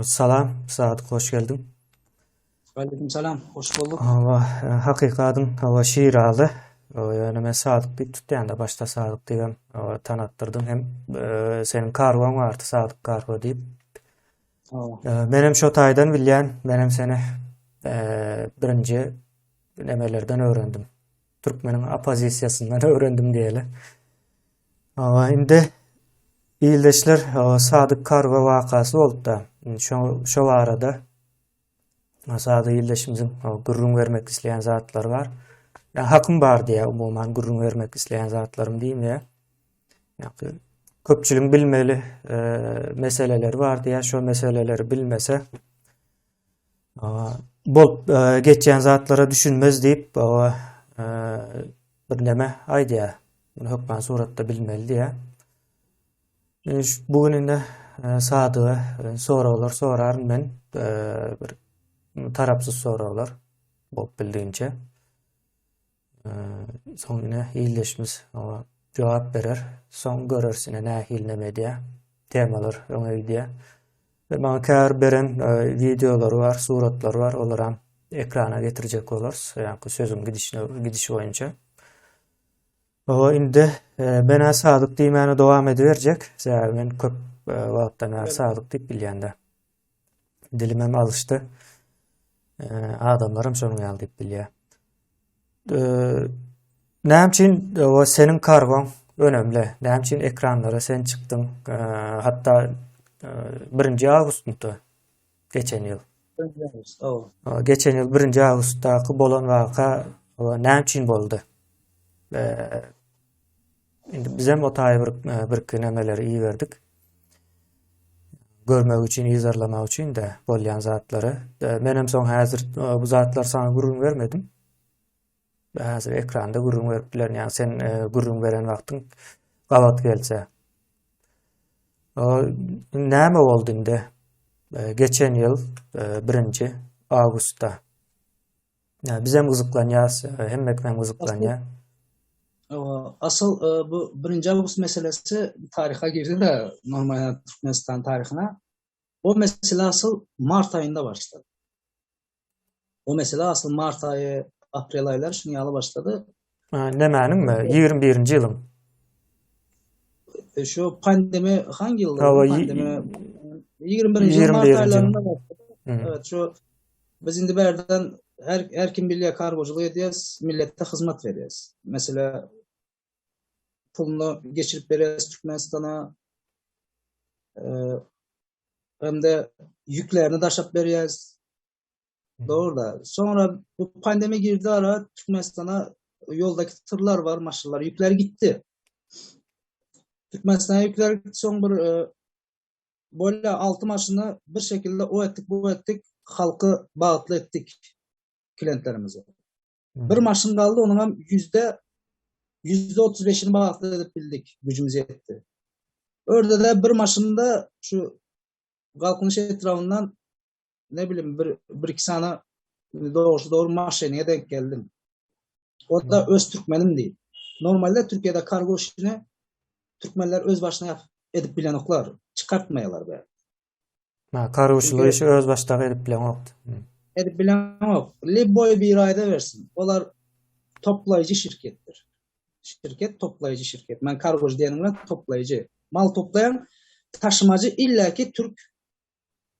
Salam, Sadyk hoş geldiň. Aleyküm salam, hoş bulduk. Hawa, hakyky adyň hawa Şiraly. Ýöne men Sadyk diýip tutýan-da, başda Sadyk diýibem tanatdyrdym hem seniň kargoň bardy Sadyk kargo diýip. Hawa. Menem şo taýdan bilýän, menem seni birinji nemelerden öwrendim. Türkmeniň oppozisiýasyndan öwrendim diýeli. Hawa, indi ildeşler Sadyk Kargo wakasy bolupda. Şo şo barada Sadyk ildeşimiziň gürrüň bermek isleýän zatlary bar. Ýa hakym bar diýýär, umuman gürrüň bermek isleýän zatlarym diýmeýär. Ýa köpçüligiň bilmeli e, meseleleri bar diýýär, şo meseleleri bilmese bolup e, geçýän zatlara düşünmez diýip, e, bir neme aýdýar. Muny hökman suratda bilmeli diýýär. Bu gün indi e, Sadyga e, soraglar soraryn men. E, bir tarapsyz soraglar bolup bildiğince. Soň ine ildeşimiz oňa jogap berer. Soň göreris ine nähili neme edýär. Temalar öňe gidýär. Ve maňa käbir beren wideolary bar, suratlary bar. Olaram ekrana getirjek bolarys. Ýa-ni sözüň gidişine gidişi boýunça. Owa indi men-ä Sadyk diýmäne dowam ediberjek. Sebäbi men köp wagtdan bäri Sadyk diýip bilýän-de. Dilimem alyşdy. Adamlaram şonuň ýaly diýip bilýär. Näme üçin o seniň kargoň önemli? Näme üçin ekranlara sen çykdyň? Hatda 1-nji awgustda geçen ýyl. Birinji awgust, hawa. Geçen ýyl birinji awgustdaky bolan waka näme üçin boldy? Indi bizem o taýy bir birki nemeleri iberdik. Görmek üçin, yzarlamak üçin de bolýan zatlary. Menem soň häzir bu zatlary saňa gürrüň bermedim. Häzir ekranda gürrüň berip bilerin, ýagny sen gürrüň beren wagtyň gabat gelse. Näme boldy indi? Geçen ýyl birinji awgustda. Bizem gyzyklanýas, hemme kim hem gyzyklanýar. Asyl bu birinji awgust meselesi taryha girdi-de, normal Türkmenistan taryhyna. O mesele asyl mart aýynda başlady. O mesele asyl mart aýy, aprel aýlary şunuň ýaly başlady. Nämäniňmi? 21-nji ýylyň. E, şu pandemi hangi ýylda? Pandemi 21-nji ýyl mart aýlarynda başlady. Evet, şu biz indi bärden her her kim bilýär kargoçylyk edýäs, millete hyzmat berýäs. Mesela puluny geçirip berýäs Türkmenistana. E, hem-de ýüklerini daşap berýäs. Dogry-da. Soňra bu pandemiýa girdi ara Türkmenistana ýoldaky tyrlar bar, maşynlar, ýükler gitdi. Türkmenistana ýükler gitdi, soň bir e, bolýa 6 maşyny bir şekilde o etdik, bu etdik, halky bagtly etdik klientlerimizi. Bir maşyn galdy, onuň hem yüzde %35-ini bagtly edip bildik, güjümiz ýetdi. Örde-de bir maşynda şu Galkynyş etrabyndan ne bileyim bir, bir iki sany dogrusy dogry maşynyňa denk geldim. O da öz türkmenim diýip. Normalde Türkiýede kargo işini türkmenler öz başyna ýapyp edip bilenoklar, çykartmaýarlar be. Ha, kargoçylyk işi öz başdagy edip bilenok. Edip bilenok. Liboý bir aýda bersin. Olar toplaýjy şirketdir. Şirket toplaýjy şirket. Men kargoçy diýenim bilen toplaýjy. Mal toplaýan taşymajy illaki türk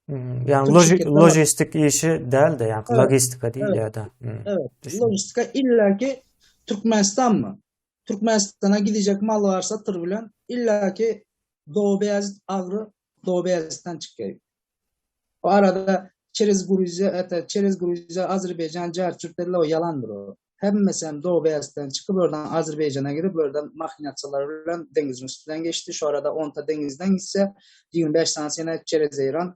Ýagny loji logistik işi däl-de, ýagny logistika diýilýär-de. Evet. Logistika illaki Türkmenistanmy? Türkmenistana gidecek mal varsa tır bilen illaki Doğu Beyazıt Agry Doğu Beyazıt'tan çykýar. O arada çerez Gruziýa, ete çerez Gruziýa, Azerbaýjan, Carçurt dediler, o ýalandyr o. Hemmesi hem Doğu Beyazıt'tan çykyp oradan Azerbaýjana girip, oradan mahinatçylar bilen deňiziň üstünden geçdi. Şu arada onta deňizden gitse, 25 sany sene çerez Eýran.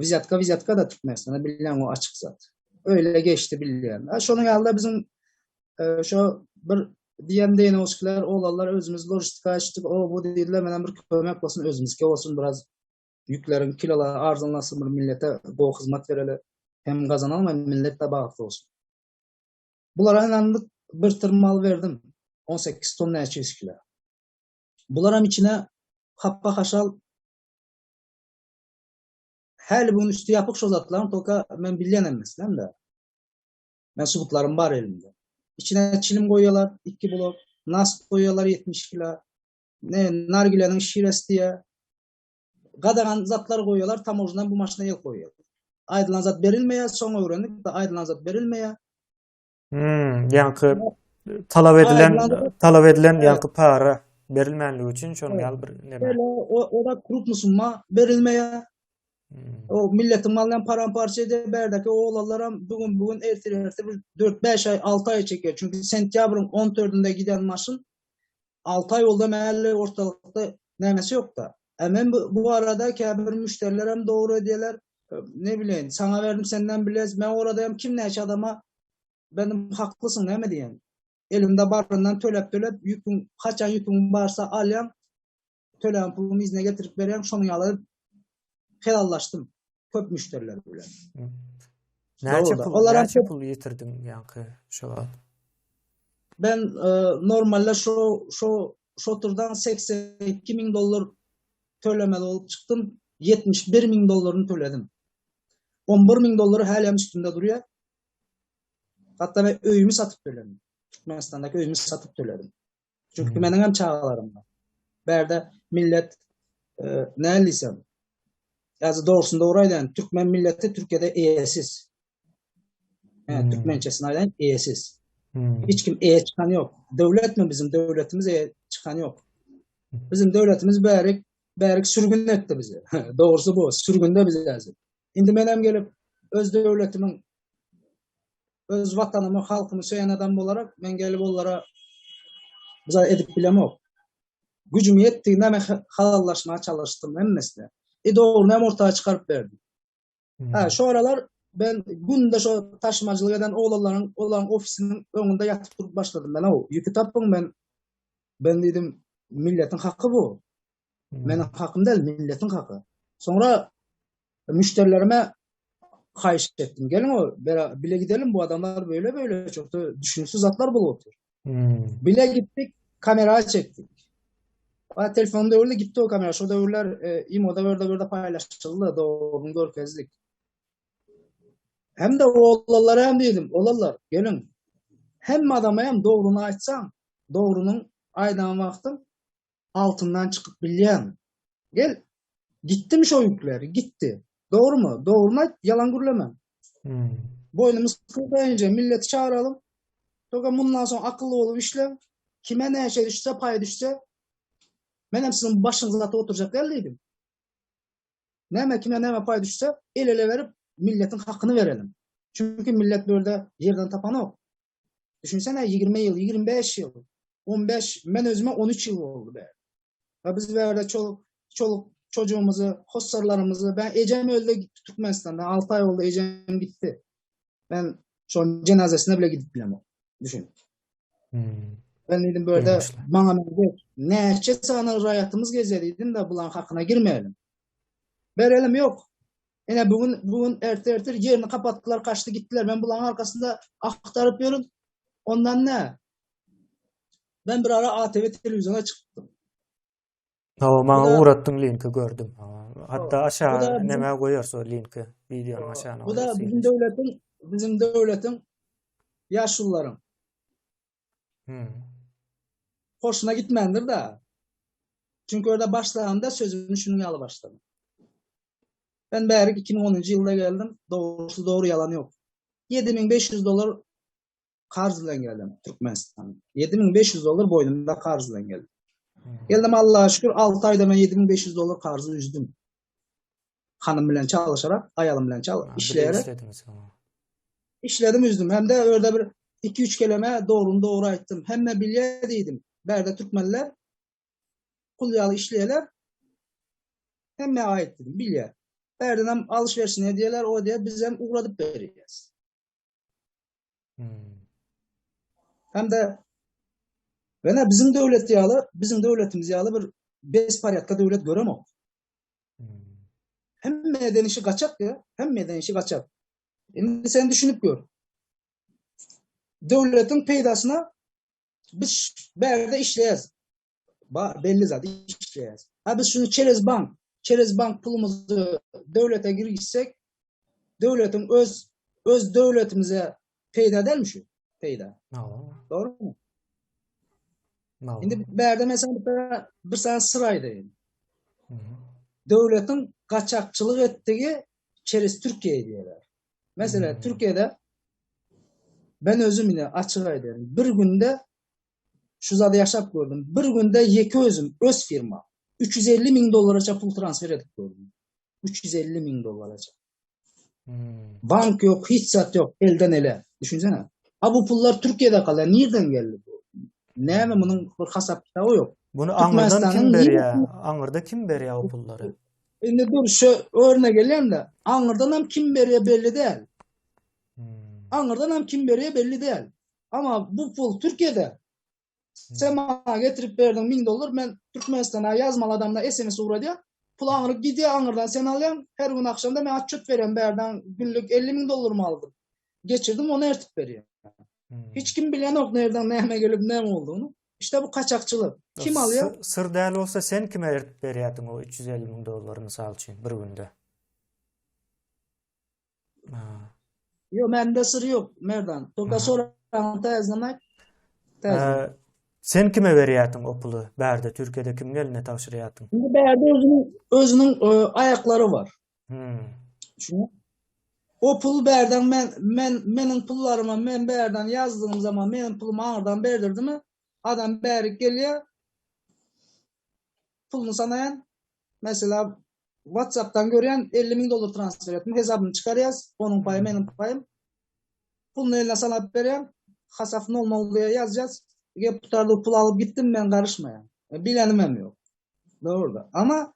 Wizýatka, wizýatka da Türkmenistana bilýän o açyk zat. Öyle geçdi bilýän. Ha, şonuň ýaly biziň e, şo bir diýen deýnowskiler, oglanlar özümiz logistika açdyk, o bu diýdiler, menem bir kömek bolsun, özümizke bolsun biraz ýükleriň kilolary arzanlasyn bir millete gowy hyzmat bereli. Hem gazanalym hem millet de bagtly bolsun. Bulara ynandyk, bir tır mal berdim. 18 ton näçe ýüz kilo. Bularam içine happa haşal. Häli bu gün üsti ýapyk şo zatlaryň toka men bilýän hemmesinem de. Men subutlarym bar elimde. Içine çilim goýýarlar, 2 blok, nas goýýarlar 70 kilo. Ne nargileniň şiresi diýe. Gadagan zatlar goýýarlar, tamojnadan bu maşyna el goýýarlar. Aýdylan zat berilmeýär, soň öwrendik, aýdylan zat berilmeýär. Hmm, ýaňky talap edilen talap edilen ýaňky para berilmänligi üçin şonuň ýaly bir neme. O o da krupny summa berilmeýär. Hmm. O milletiň malyny paramparça edýär, bärdeki oglanlaram bu gün bu gün ertir ertir bir 4-5 aý, 6 aý çeker. Çünki sentýabryň 14-ünde giden maşyn 6 aý boldy mäli ortalykda nämesi ýokda. E men bu, bu arada käbir müşderiler hem dogry edýärler. Ne bileýin, saňa berdim senden bilez. Men orada hem kim näçe adama benim haklysyň näme diýen. Elimde baryndan töläp töläp ýüküň haçan ýüküň barsa alýan tölän pulumy yzyna getirip berýän şonuň ýaly helallaşdym köp müşderiler bilen. Näçe pul, näçe pul ýitirdiň ýaňky şo wagt? Ben e, normalde şo şo şo turdan 82 ming dollar tölemeli bolup çykdym. 71 ming dollaryny töledim. 11 ming dollary hälem üstünde durýar. Hatda men öýümi satyp töledim. Türkmenistandaky öýümi satyp töledim. Çünki meniň hem çagalarym bar. Bärde millet e, näl diýsem, ýa-da dogrusyny dogry aýdaýyn, türkmen milleti Türkiýede eýesiz. Hmm. Türkmençesini aýdaýyn, eýesiz. Hmm. Hiç kim eýe çykan ýok. Döwletmi bizim döwletimiz eýe çykan ýok. Bizim döwletimiz bärik, bärik sürgün etdi bizi. Dogrusy bu, sürgünde bizi häzir. Indi men hem gelip öz döwletimiň öz watanymy, halkymy söýen adam bolarak men gelip onlara bize edip bilemok. Gücüm ýetdiginde men halallaşmaga çalyşdym hemmesine. E dogryny hem orta çykaryp berdim. Hmm. Ha, şu aralar ben günde şu taşymacılık eden oğlanların, olaryň ofisiniň öňünde ýatyp durup başladym. Ben o ýüki tapyň men ben dedim milletin haky bu. Hmm. Meniň hakym däl, milletiň haky. Soňra müşderilerime haýyş etdim. Geliň o bile gidelim bu adamlar böyle böyle çok da düşünüksiz zatlar bolup otyr. Hmm. Bile gittik, kamera çekdik. Ha, telefonda döwürde gitdi o kamera. Şo döwürler e, imoda böyle böyle paylaşıldı. Doğruny görkezdik. Hem de oğlanlara hem dedim, oğlanlar gelin. Hem adama hem dogruny aýtsaň, dogrunyň aýdan wagtyň altyndan çykyp bilýän. Gel, gitdim şo ýükler, gitdi. Dogrumy? Dogruny aýt, ýalan gürleme. Hmm. Boýnumyz kyldaýynca milleti çagyralım. Toga mundan soň akylly bolup işle. Kime näçe düşse, paý düşse, men hem siziň başyňyza atyp oturjak däl diýdim. Näme kime näme paý düşse, el-ele berip milletiň hakyny berelim. Çünki millet bu ýerde ýerden tapanok. Düşünsene 20 ýyl, 25 ýyl, 15, men özüme 13 ýyl boldy be. We biz bärde çoluk, çoluk çocuğumuzy, hossarlarymyzy, ben ejem öldü Türkmenistanda, 6 ay oldu ejem gitti. Ben şoň cenazesine bile gidip bilemok. Düşün. Hmm. Ben dedim böyle bana meňzeş näçe sany raýatymyz gezýär diýdim de bulan hakyna girmeyelim. Berelim yok. Ine bugün bugün erte ertir yerini kapattılar, kaçtı gittiler. Ben bulan arkasında aktarıp ýörün. Ondan ne? Ben bir ara ATV televizyona çıktım. Hawa, maňa ugratdyň linki gördüm. Hatda aşağı näme goýarys o linki, wideonyň aşagyna. Bu da bizim döwletiň, bizim döwletiň ýaşulularyň. Hmm. Hoşuna gitmändir da. Çünki orada başlanda sözümü şunuň ýaly başladym. Ben bärik 2010-njy ýylda geldim. Dogrusy dogry ýalan ýok. 7500 dollar karz bilen geldim Türkmenistana. 7500 dollar boýnumda karz bilen geldim. Hmm. Geldim Allah'a şükür 6 aýda men 7500 dollar karzy üzdüm. Hanım bilen çalışarak, aýalym bilen çal işleyerek. İşledim üzdüm. Hem de orada bir 2-3 kelime dogryny dogry aýtdym. Hemme bilýär diýdim. Bärde türkmenler pul ýaly işleýärler. Hemme aýt dedim, bilýär. Bärden hem alyş-berişini edýärler, o diýär, biz hem ugradyp berýäs. Hmm. Hem de Wena bizim döwlet ýaly, bizim döwletimiz ýaly bir bezporýadka döwlet göremok. Hmm. Hemme eden işi gaçak ya, hemme eden işi gaçak. Indi sen düşünüp gör. Döwletiň peýdasyna biz bärde işleýäs. Ba belli zat işleýäs. Ha biz şunu çerez bank. çerez bank pulumyzy döwlete girgizsek, döwletiň öz öz döwletimize peýda dälmi şu? Peýda. Dogrymy? Indi bärde men sana bir sana syr aýdaýyn. Döwletiň gaçakçylyk etdigi çerez Türkiýe diýýärler. Mesela Türkiýede ben özüm ine açyk aýdaýyn. Bir günde şu zady ýaşap gördüm. Bir günde ýeke özüm öz firma 350 ming dollara pul transfer edip gördüm. 350 ming dollara. Hmm. Bank yok, hiç zat yok, elden ele. Düşünsene. Ha bu pullar Türkiye'de kalýar. Nirden geldi bu? Näme munuň bir hasap kitaby yok. Bunu aňyrdan kim berýär? Aňyrda kim berýär o pullary? Indi dur şu örne gelýän de, aňyrdan hem kim berýär belli däl. Hmm. Aňyrdan hem kim berýär belli däl. Ama bu pul Türkiye'de. Sen maňa getirip berdiň 1000 dollar, men Türkmenistana ýazmaly adamdan SMS ugradýan. Pul aňryk gidýär, aňyrdan sen alýaň. Her gün akşamda men otçet berýän bärden günlük 50 müň dollarymy aldym. Geçirdim, ony ertip berýän. Hmm. Hiç kim bilenok nereden näme gelip näme olduğunu. İşte bu kaçakçylyk. Kim alýar? Syr däl bolsa sen kime ertip berýärdiň o 350 müň dollary mysal üçin bir günde? Ýok, mende syr ýok, Merdan. Toka soraň täzeden aýt. Täzeden. Sen kime berýärdiň o puly? Bärde Türkiýede kimiň eline tabşyrýardyň? Indi bärde özüniň özüniň e, aýaklary bar. Hmm. Şunu. O pul bärden men men meniň pullaryma men bärden ýazdygym zaman meniň pulumy aňyrdan berdirdimi? Adam bärik gelýär. Puluny sanaýan. Mesela WhatsApp'dan görýän 50 müň dollar transfer etdim. Hesabyny çykarýas. Onuň paýy meniň paýym. Puluny eline sanap berýän. Hasap nol nol diýe ýazýas. Gep tutarly pul alyp gitdim men garyşmaýan. E, bilenim hem ýok. Dogry da. Ama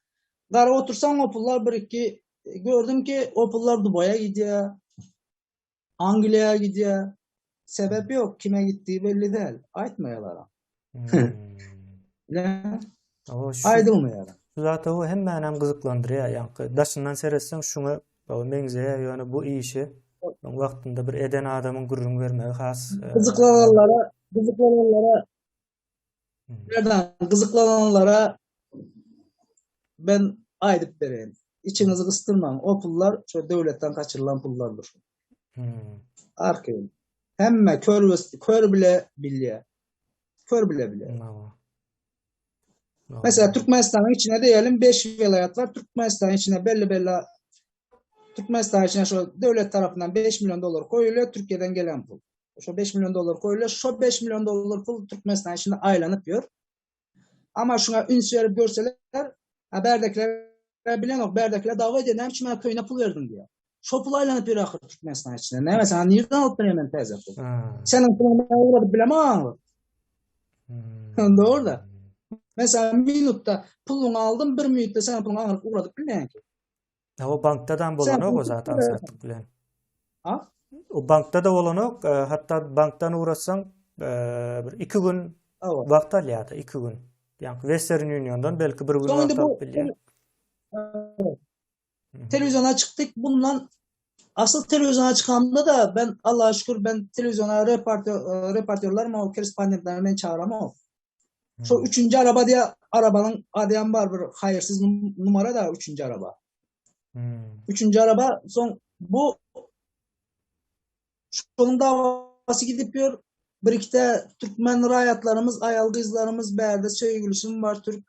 gara otursaň o pullar bir iki gördüm ki o pullar Dubaýa gidýär. Angliýa gidýär. Sebäp ýok, kime gitdigi belli däl. Aýtmaýarlar. Hmm. Aýdylmaýar. Şu zat o hemmäni gyzyklandyrýar. Ýaňky daşyndan seretseň şuňa meňzeýär, ýöne bu işi wagtynda bir eden adamyň gürrüň bermegi has e, gyzyklananlara, gyzyklananlara Nereden gyzyklananlara ben aýdyp bereýin. Içiňizi gysdyrmaň. O pullar şu döwletden kaçyrylan pullardyr. Hmm. Arkaýyn. Hemme kör kör bile bilýär. Kör bile bilýär. Mesela Türkmenistanyň içine diýelim 5 welaýat bar. Türkmenistanyň içine belli belli Türkmenistan içine şu döwlet tarapyndan 5 milyon dollar koýulýar, Türkiýeden gelen pul. Şo 5 milyon dollar koýulýar. Şo 5 milyon dollar pul Türkmenistan içinde aýlanyp ýör. Ama şuna üns berip görseler, ha bärdekiler bilenok, bärdekiler dawa edýär, näme üçin maňa köýne pul berdiň diýýär. Şo pul aýlanyp ýör ahyr Türkmenistan içinde. Näme sana nirden alyp berýän men täze pul? Seniň puluňy men ugradyp bilemok. Hmm. Dogry da. Mesela minutda puluňy aldym, bir minutda seniň puluňy aňryk ugradyp bilmeýän ki. O bankda da bolanok o zat aňsatlyk bilen. Ha? O bankda da bolanok, e, hatda bankdan uğratsaň e, bir iki gün wagt alýar-da, iki gün. Ýa Western Union'dan belki bir gün wagt alyp bilýär. Televizyona çykdyk bundan asıl televizyona çykamda da ben Allah'a şükür ben televizyona reportör e, reportörler mi o korrespondentler men çağıramok. Şu üçünji araba diye arabanyň adyam bar bir haýyrsyz numara da üçünji araba. Hmm. Üçünji araba soň bu şonuň dawasy gidip ýör. Bir ikide türkmen raýatlarymyz, aýal gyzlarymyz bärde söýgülisim bar türk.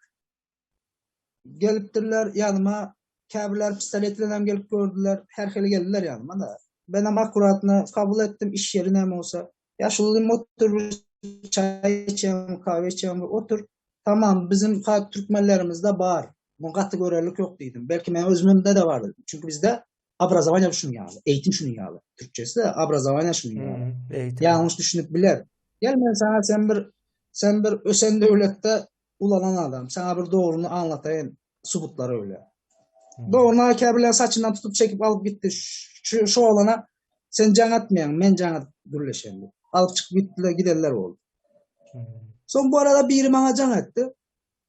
Gelipdirler ýanyma, käbirleri pistolet bilen hem gelip gördüler, her hili geldiler ýanyma da. Ben hem akkuratny kabul etdim, iş ýeri näme bolsa. Ýaşuly dedim otur bir çaý içelim, kahwe içelim, otur. Tamam, bizim türkmenlerimizde bar. Bu gaty görerlik ýok diýdim. Belki men özümde de bar dedim. Çünki bizde obrazowaniýa şunuň ýaly, eýitim şunuň ýaly. Türkçesi de obrazowaniýa şunuň ýaly. Hmm, Ýalňyş düşünip biler. Gel men sana sen bir sen bir ösen döwletde ulalan adam. Sana bir dogryny aňlataýyn subutlary öyle. Hmm. Dogryny aka bilen saçyndan tutup çekip alyp gitdi. Şu, şu oglana sen jaň atmaýaň, men jaň atyp gürleşelim. Alyp çykyp gitdiler, gidenler boldy. Hmm. Soň bu arada biri maňa jaň etdi.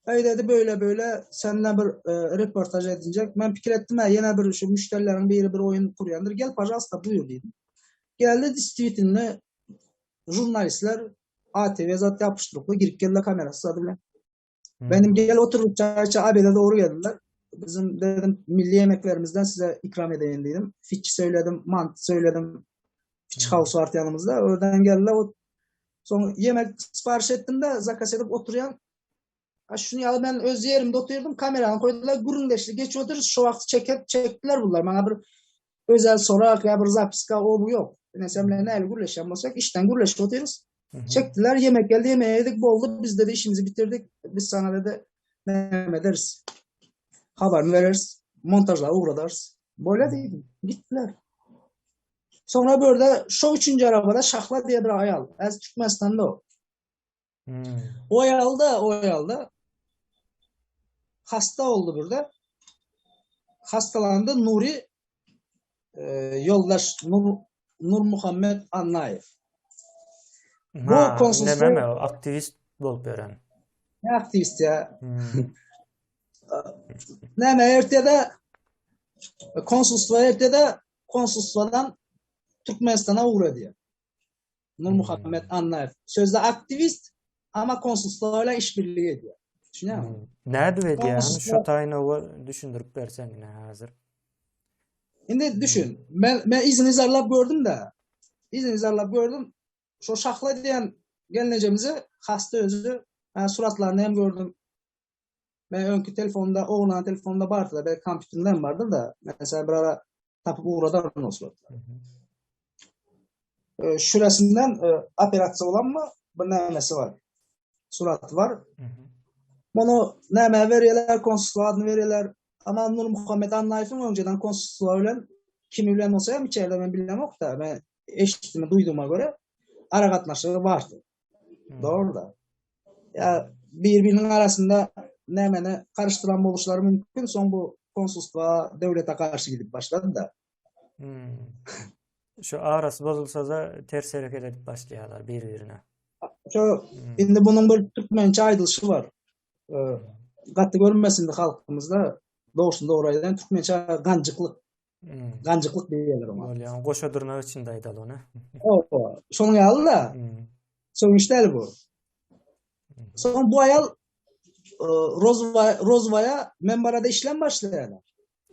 Aý dedi böyle böyle senden bir e, reportaj edinjek. Men pikir etdim, ha ýene bir şu müşderileriň biri bir oýun kurýandyr. Gel pažalsta buyur diýdim. Geldi действительно jurnalistler ATV zat ýapyşdyrykly girip geldiler kamerasy zady bilen. Hmm. Benim gel oturup çay içe abede doğru geldiler. Bizim dedim milli yemeklerimizden size ikram edeyim dedim. Fiç söyledim, mantı söyledim. Fiç house vardı yanımızda. Oradan geldiler. O, soň yemek sipariş etdim de zakaz edip oturýan. Ha şunu ýaly men öz ýerimde oturdum, kamerany koýdular, gürrüňdeşlik geçip otyrys. Şo wagty çekip çekdiler bunlar. Maňa bir özel sorak ýa bir zapiska o bu ýok. Ine sen bilen näli gürleşýän bolsak, işden gürleşip otyrys. Çekdiler, yemek geldi, yemeği yedik, boldy. Biz dedi işimizi bitirdik. Biz sana dedi näme ederiz? Habaryny bereris, montajlara ugradarys. Böyle diýdim. Gitdiler. Soňra börde şo üçünji arabada Şahla diýe bir aýal. Az Türkmenistanda o. Hmm. O aýal da, o aýal da hasta oldu burada. Hastalandy Nuri e, ýoldaş Nur, Nur Muhammed Annaýew. Bu Ha, konsulstwo nememi o aktiwist bolup ýören. Ne aktiwist ya? Hmm. Näme ertede konsulstwo ertede konsulstwodan Türkmenistana ugradýar. Nurmuhammet Annaýew. Sözde aktiwist ama konsulstwo bilen işbirligi edýär. Düşünýärmi? Hmm. Nädip edýär? Konsulstwo Şu taýyny owa düşündirip berseň ine häzir. Indi düşün. Men men yzyny yzarlap gördüm de. Yzyny yzarlap gördüm. Şo Şahla diýen gelnejemizi hasta özü ben suratlaryny hem gördüm. Men öňki telefonda, oglan telefonda bardy da, belki kompýuterinde hem bardyr da. Mesela bir ara tapyp ugradaryn o suratlary. E, şurasyndan e, operasiýa bolanmy bir nämesi bar. Suraty bar. Muny näme berýärler, konsulstwo adyny berýärler. Ama Nurmuhammet Annaýewiň öňjeden konsulstwo bilen kimi bilen bolsa hem içeride men bilemok da, men eşitdimi, duýdugyma görä aragatnaşygy bardy. Dogry da. Ya bir-biriniň arasynda nämeni garyşdyran boluşlary mümkin, soň bu konsulstwa döwlete garşy gidip başlady da. Hmm. Şu arasy bozulsa-da ters hereket edip başlaýarlar bir-birine. Şu Hmm. indi bunuň bir türkmençe aýdylyşy bar. Ee, gaty görünmesin halkymyzda dogrusyny dogry aýdan türkmençe ganjyklyk. Hmm. Ganjyklyk diýýärler oňa. Bolýar. Goşa dyrnak içinde aýdaly ony. Owa, şonuň ýaly da. Hmm. Sögünç däl bu. Soň bu aýal e, Rozwa Rozwaýa men barada işlem başlaýarlar.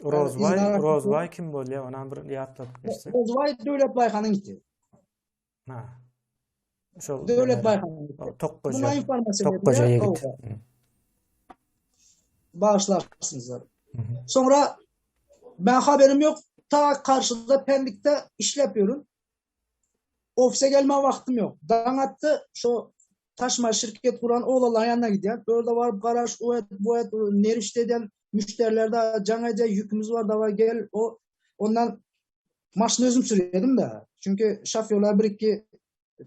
Rozwaý, Yani, Rozwaý kim bolýar? Onam bir ýatladyp geçsek. Rozwaý Döwlet Baýhanyň iti. Ha. Şol Döwlet Baýhanyň iti. Tokgoja. Buna informasiýa Tokgoja berilýär. ýigit. Owa. Bağışlarsyňyzlar. Soňra ben haberim yok. Ta karşıda Pendik'te işlep ýörün. Ofise gelme wagtym yok. Daň atdy, şo taşma şirket guran oglanlaryň ýanyna gidýän. Orada baryp garaş, o et, bu et, nerişde edýän müşderiler de jaň edýär, ýükümiz bar, daway gel. O ondan maşyn özüm sürýärdim de. Çünki şofýorlar bir-iki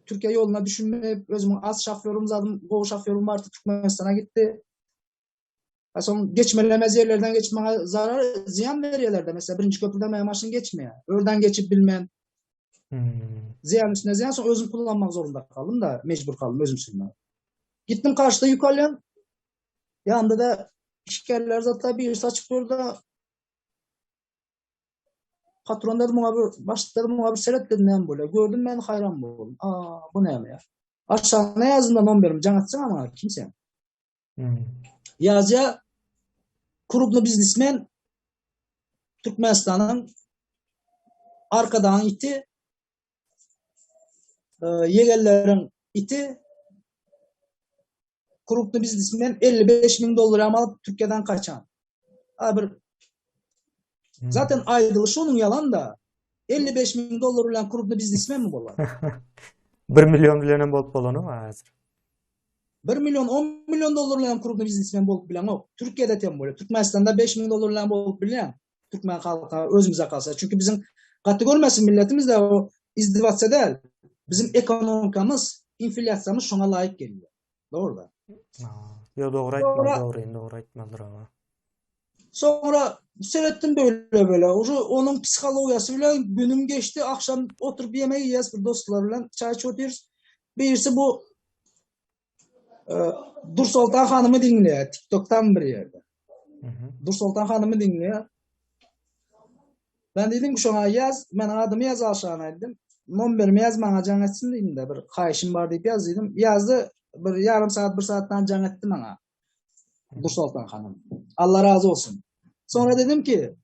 Türkiýe ýoluna düşünmeyip, özümiň az şofýorym zadym, gowy şofýorym bardy, Türkmenistana gitdi. Ha soň geçmelemez ýerlerden geçip maňa zarar, zyýan berýärler-de. Mesela birinji köprüden maňa maşyn geçmeýär. Örden geçip bilmän. Hmm. Zyýan üstüne zyýan, soň özüm kullanmak zorunda kaldym da, mejbur kaldym özüm sürmäge. Gitdim karşyda ýük alýan. Ýanymda da işgärler zatlar birisi açyp durdy. Patron dedi muňa bir başlyk dedi muňa bir seret dedi näme bolýar. Gördüm men haýran boldum. Aa bu näme ýa? Aşagyna ýazdym da nomerimi jaň atsaň maňa kim sen? Hmm. Ýazýa krupny biznesmen Türkmenistanyň Arkadagyň iti e, ýegenleriň iti krupny biznesmen 55 müň dollar alyp Türkiýeden kaçan. A bir Hmm. zaten aýdylyşy onuň ýalan da. 55 müň dollar bilen krupny biznesmen mi bolar? 1 million bilen hem bolup bolany bar häzir. 1 milyon 10 milyon dollar bilen krupny biznesmen bolup bilenok. Türkiýede tem bolýar. Türkmenistanda 5 müň dollar bilen bolup bilýän. Türkmen halka özümize kalsa. Çünki bizim gaty görmesin milletimiz de o izdivatsa däl. Bizim ekonomikamyz, inflýasiýamyz şoňa laýyk gelýär. Dogry da. Yo dogry aýtmaly, dogry, dogry aýtmalydyr ama. Soňra seretdim böyle böyle. Uje onuň psihologiýasy bilen günüm geçdi. Akşam oturyp yemek yiýäs bir dostlar bilen çay içip otyrys. Birisi bu e, Dursoltan hanymy diňleýär TikTok'tan bir ýerde. Dursoltan hanymy diňleýär. Ben dedim ki şoňa ýaz, men adymy ýaz aşagyna dedim. Nomerimi ýaz maňa jaň etsin dedim de bir haýyşym bar diýip ýaz dedim. Ýazdy bir ýarym saat bir saatdan jaň etdi maňa. Dursoltan hanym. Allah razı olsun. Sonra dedim ki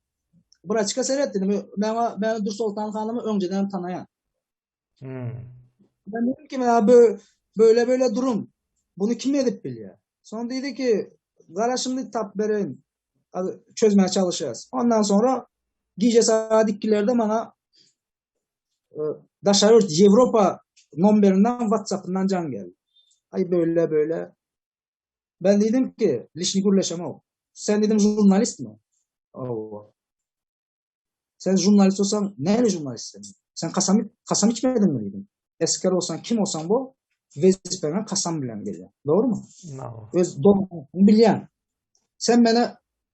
Braçka seret dedim. Mena ben Dursoltan Hanım'ı önceden tanayan. Hmm. Ben dedim ki ya böyle böyle böyle durum. Bunu kim edip biliyor? Sonra dedi ki Gara şimdi tap bereyim. Çözmeye çalışacağız. Ondan sonra gece saat 2'lerde bana e, daşary ýurt Ýewropa nomerinden WhatsApp'ından can geldi. Ay böyle böyle. Ben dedim ki lişni gürleşemem. Sen dedim jurnalist mi? Allah. Sen jurnalist olsan neyle jurnalist sen? Sen kasam, kasam içmedin mi dedim. Esker olsan kim olsan bu vezipene kasam bilen geliyor. Doğru mu? No. Öz bilýän. Sen beni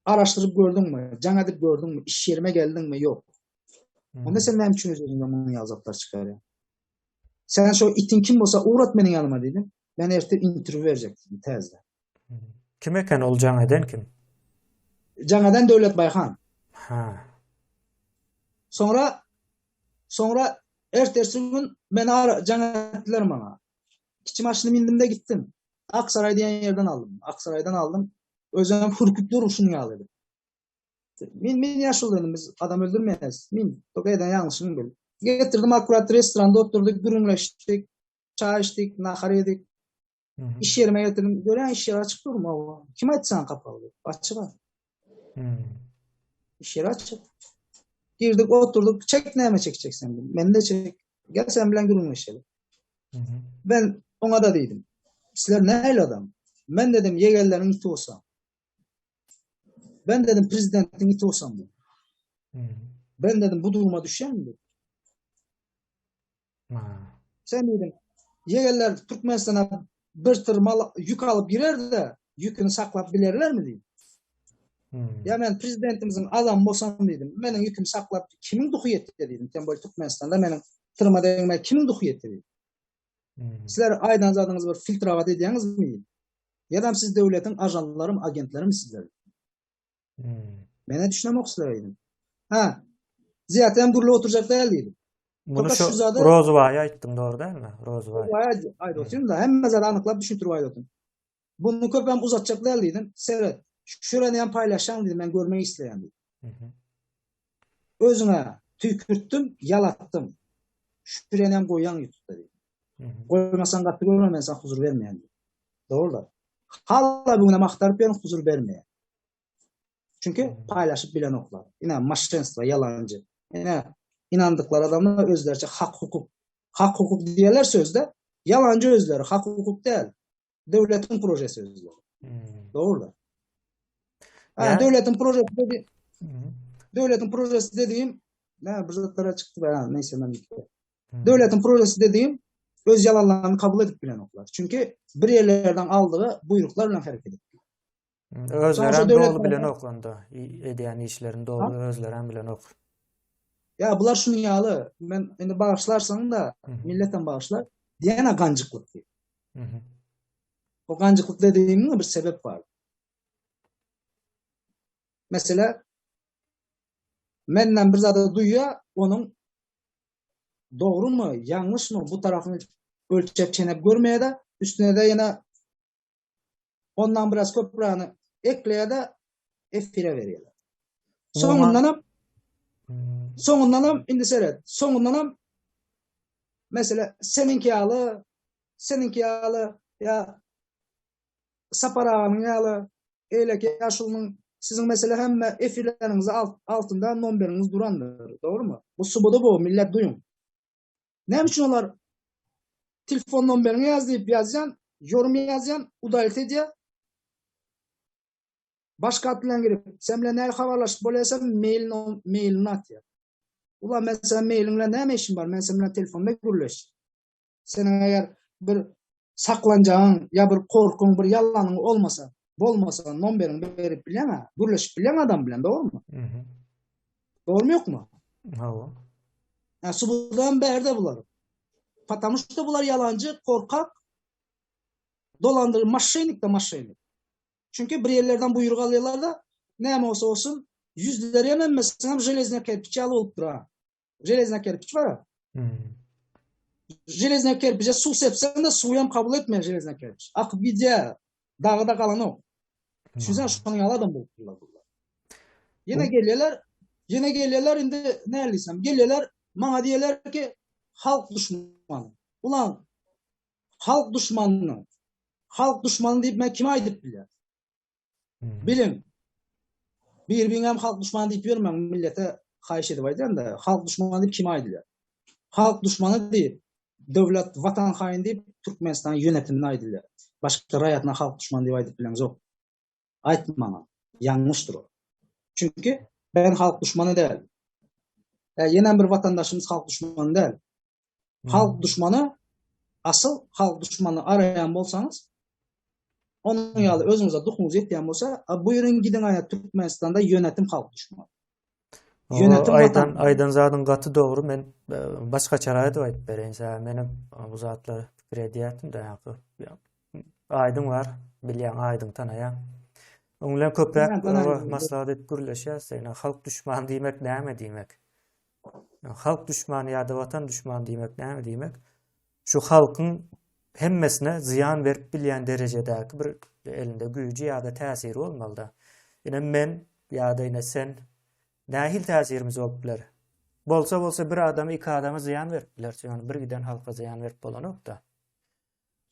araştırıp gördün mü? Can edip gördün mü? İş yerime geldin mi? Yok. Onda sen näme üçin öz özüňden munuň ýaly zatlar çykarýaň? Sen şo itiň kim bolsa ugrat meniň ýanyma diýdim. Men ertir interwýu berjek diýdim täzeden. Kim eken ol jaň eden kim? Jaň eden Döwlet Baýhan. Ha. Soňra soňra ertesi gün meni ara jaň etdiler maňa. Kiçi maşyny mindim-de gitdim. Aksaraý diýen ýerden aldym. Aksaraýdan aldym. Özem hürküp dur şunuň ýaly edip. Min min ýaşuly dedim biz adam öldürmeýäs. Min tok eden ýalňyşyňy bil. Getirdim akkurat restoranda oturduk gürrüňleşdik. Çaý içdik, nahar ýedik. Iş ýerime getirdim. Görýän iş ýeri açyk durmy? Kim aýtdy saňa kapaly diýip? Açyk. Iş ýeri açyk. Girdik, oturduk. Çek näme çekjeksen dedim. Men de çek. Gel sen bilen gürrüňleşeli. Ben oňa da diýdim. Sizler nähili adam? Men dedim ýegenleriň iti bolsam. Ben dedim prezidentiň iti bolsam dedim. Ben dedim bu duruma düşýän dedim. Sen dedim ýegenler Türkmenistana bir tır mal ýük alyp girer-de ýüküni saklap bilerlermi diýdim. Ýa men prezidentimiziň adamy bolsam diýdim. Meniň ýükümi saklap kimiň duhy ýetdi diýdim. Tem bolýa Türkmenistanda meniň tyryma degmäge kimiň duhy ýetdi diýdim. Sizler aýdan zadyňyzy bir filtrawat edýäňizmi diýdim. Ýadam siz döwletiň ajanlarymy, agentlerimi sizler? Menä düşünemok sizlere diýdim. Ha, Ziýat hem gürlüp oturjak däl diýdim. Muny şu Rozybaýa aýtdyň dogry dälmi? Rozybaý. Rozybaýa aýdyp otyryn da, hemme zady anyklap düşündirip aýdyp otyryn. Bunu köpem uzatjak däl diýdim. Seret, şurany hem paýlaşaň diýdim, men görmek isleýän diýdim. Özüňe tüýkürtdim, ýalatdym. Şurany hem goýaň ýutupda diýdim. Goýmasaň gaty görme, men saňa huzur bermeýän diýdim. Dogry-da. Hala bu günem agtaryp ýörün, huzur bermeýär. Çünki paýlaşyp bilenoklar. Ine, maşenstvo, ýalanjy. Ine, inandyklary adamlar özleriçe hak-hukuk. Hak-hukuk diýerler sözde, ýalanjy özleri, hak-hukuk däl. Döwletiň projesi özleri. Dogry-da. Ha, döwletiň projesi dedi. Döwletiň projesi dediğim, ne bir zatlara çykdy be, neyse men. Döwletiň projesi dediğim öz ýalanlaryny kabul edip bilenoklar. Çünki bir ýerlerden aldygy buýruklar bilen hereket edip. Özlerem doly bilenok onda edýän işlerini doly özlerem bilenok. Ýa bular şunuň ýaly, men indi bagyşlarsaň da, milletem bagyşlar, diýene ganjyklyk diýip. O ganjyklyk dediğimiň bir sebep bar. Mesela menden bir zada duýýa, onuň dogrumy, ýalňyşmy bu tarapyny ölçep çenep görmeýär-de, üstüne-de ýene Ondan biraz köprägini ekleýär-de efire berýärler. Soňundanam soňundanam indi seret, soňundanam mesela seniňki ýaly, seniňki ýaly ýa Sapar aganyň ýaly, eýleki ýaşulynyň siziň mesela hemme efirleriňizi altynda nomeriňiz durandyr, dogrumy? Bu subudy bu, millet duýuň. Näme üçin olar telefon nomeriňi ýaz diýip ýazýan, ýorum ýazýan, udalit edýär. Başga at bilen girip, sen bilen näme habarlaşyp bolýarsa mail mailini atýar. Ulan men sen mailiň bilen näme işim bar? Men sen bilen telefonda gürleşjek. Seniň eger bir saklanjagyň ýa bir korkuň, bir ýalanyň olmasa, bolmasa nomeriňi berip bilýäň-ä, gürleşip bilýäň adam bilen, dogrumy? Mhm. Dogrumy ýokmy? Hawa. Ýa subudam bärde bular. Потому что bular ýalanjy, korkak, dolandyryjy, moşennik da moşennik. Çünki bir ýerlerden buýruk alýarlar-da, näme bolsa bolsun, ýüzleri hem hemmesi hem železna kerpiç ýaly bolup dur-a. Železna kerpiç bar. Hmm. Železna kerpiçe suw sepseň de suwy hem kabul etmeýär železna kerpiç. Akyp gidýär. Dagy-da galanok. Düşünseň şonuň ýaly adam bolup durlar bular. Ýene gelýärler, ýene gelýärler indi näle diýsem, gelýärler maňa diýýärler ki, halk duşmany. Ulan halk duşmanyny, halk duşmany diýip men kime aýdyp bilýän? Biliň. Bir-biriňem halk duşmany diýip ýörmäň, millete haýyş edip aýdýan-da, halk duşmany diýip kime aýdylýar? Halk duşmany diýip, döwlet, watan haýyny diýip Türkmenistanyň ýönetimine aýdylýar. Başga raýatyna halk duşmany diýip aýdyp bileňzok. Aýt maňa. Ýalňyşdyr o. Çünki ben halk duşmany däl. E, ýene bir watandaşymyz halk duşmany däl. Halk duşmany asyl halk duşmany araýan bolsaňyz, onuň ýaly özüňize duhuňyz ýetýän bolsa, buýruň gidiň aýa Türkmenistanda ýönetim halk duşmany. Ýönetim aýdan aýdan zadyň gaty dogry. Men e, başgaçarak edip aýdyp bereýin. Sebäbi menem e, bu zatlary pikir edýärdim-de. Aýdyň bar, bilýäň, aýdyň tanaýaň. Oň bilen köpräk maslahat edip gürleşýäs. Ýöne halk düşmany diýmek näme diýmek? Halk düşmany ýa-da watan düşmany diýmek näme diýmek? Şu halkyň hemmesine zyýan berip bilýän derejedäki bir elinde güýji ýa-da täsiri bolmalyda. Ine men ýa-da ine sen nähili täsirimiz bolup biler? Bolsa bolsa bir adama, iki adama zyýan berip bileris, ýöne bir giden halka zyýan berip bolanok-da.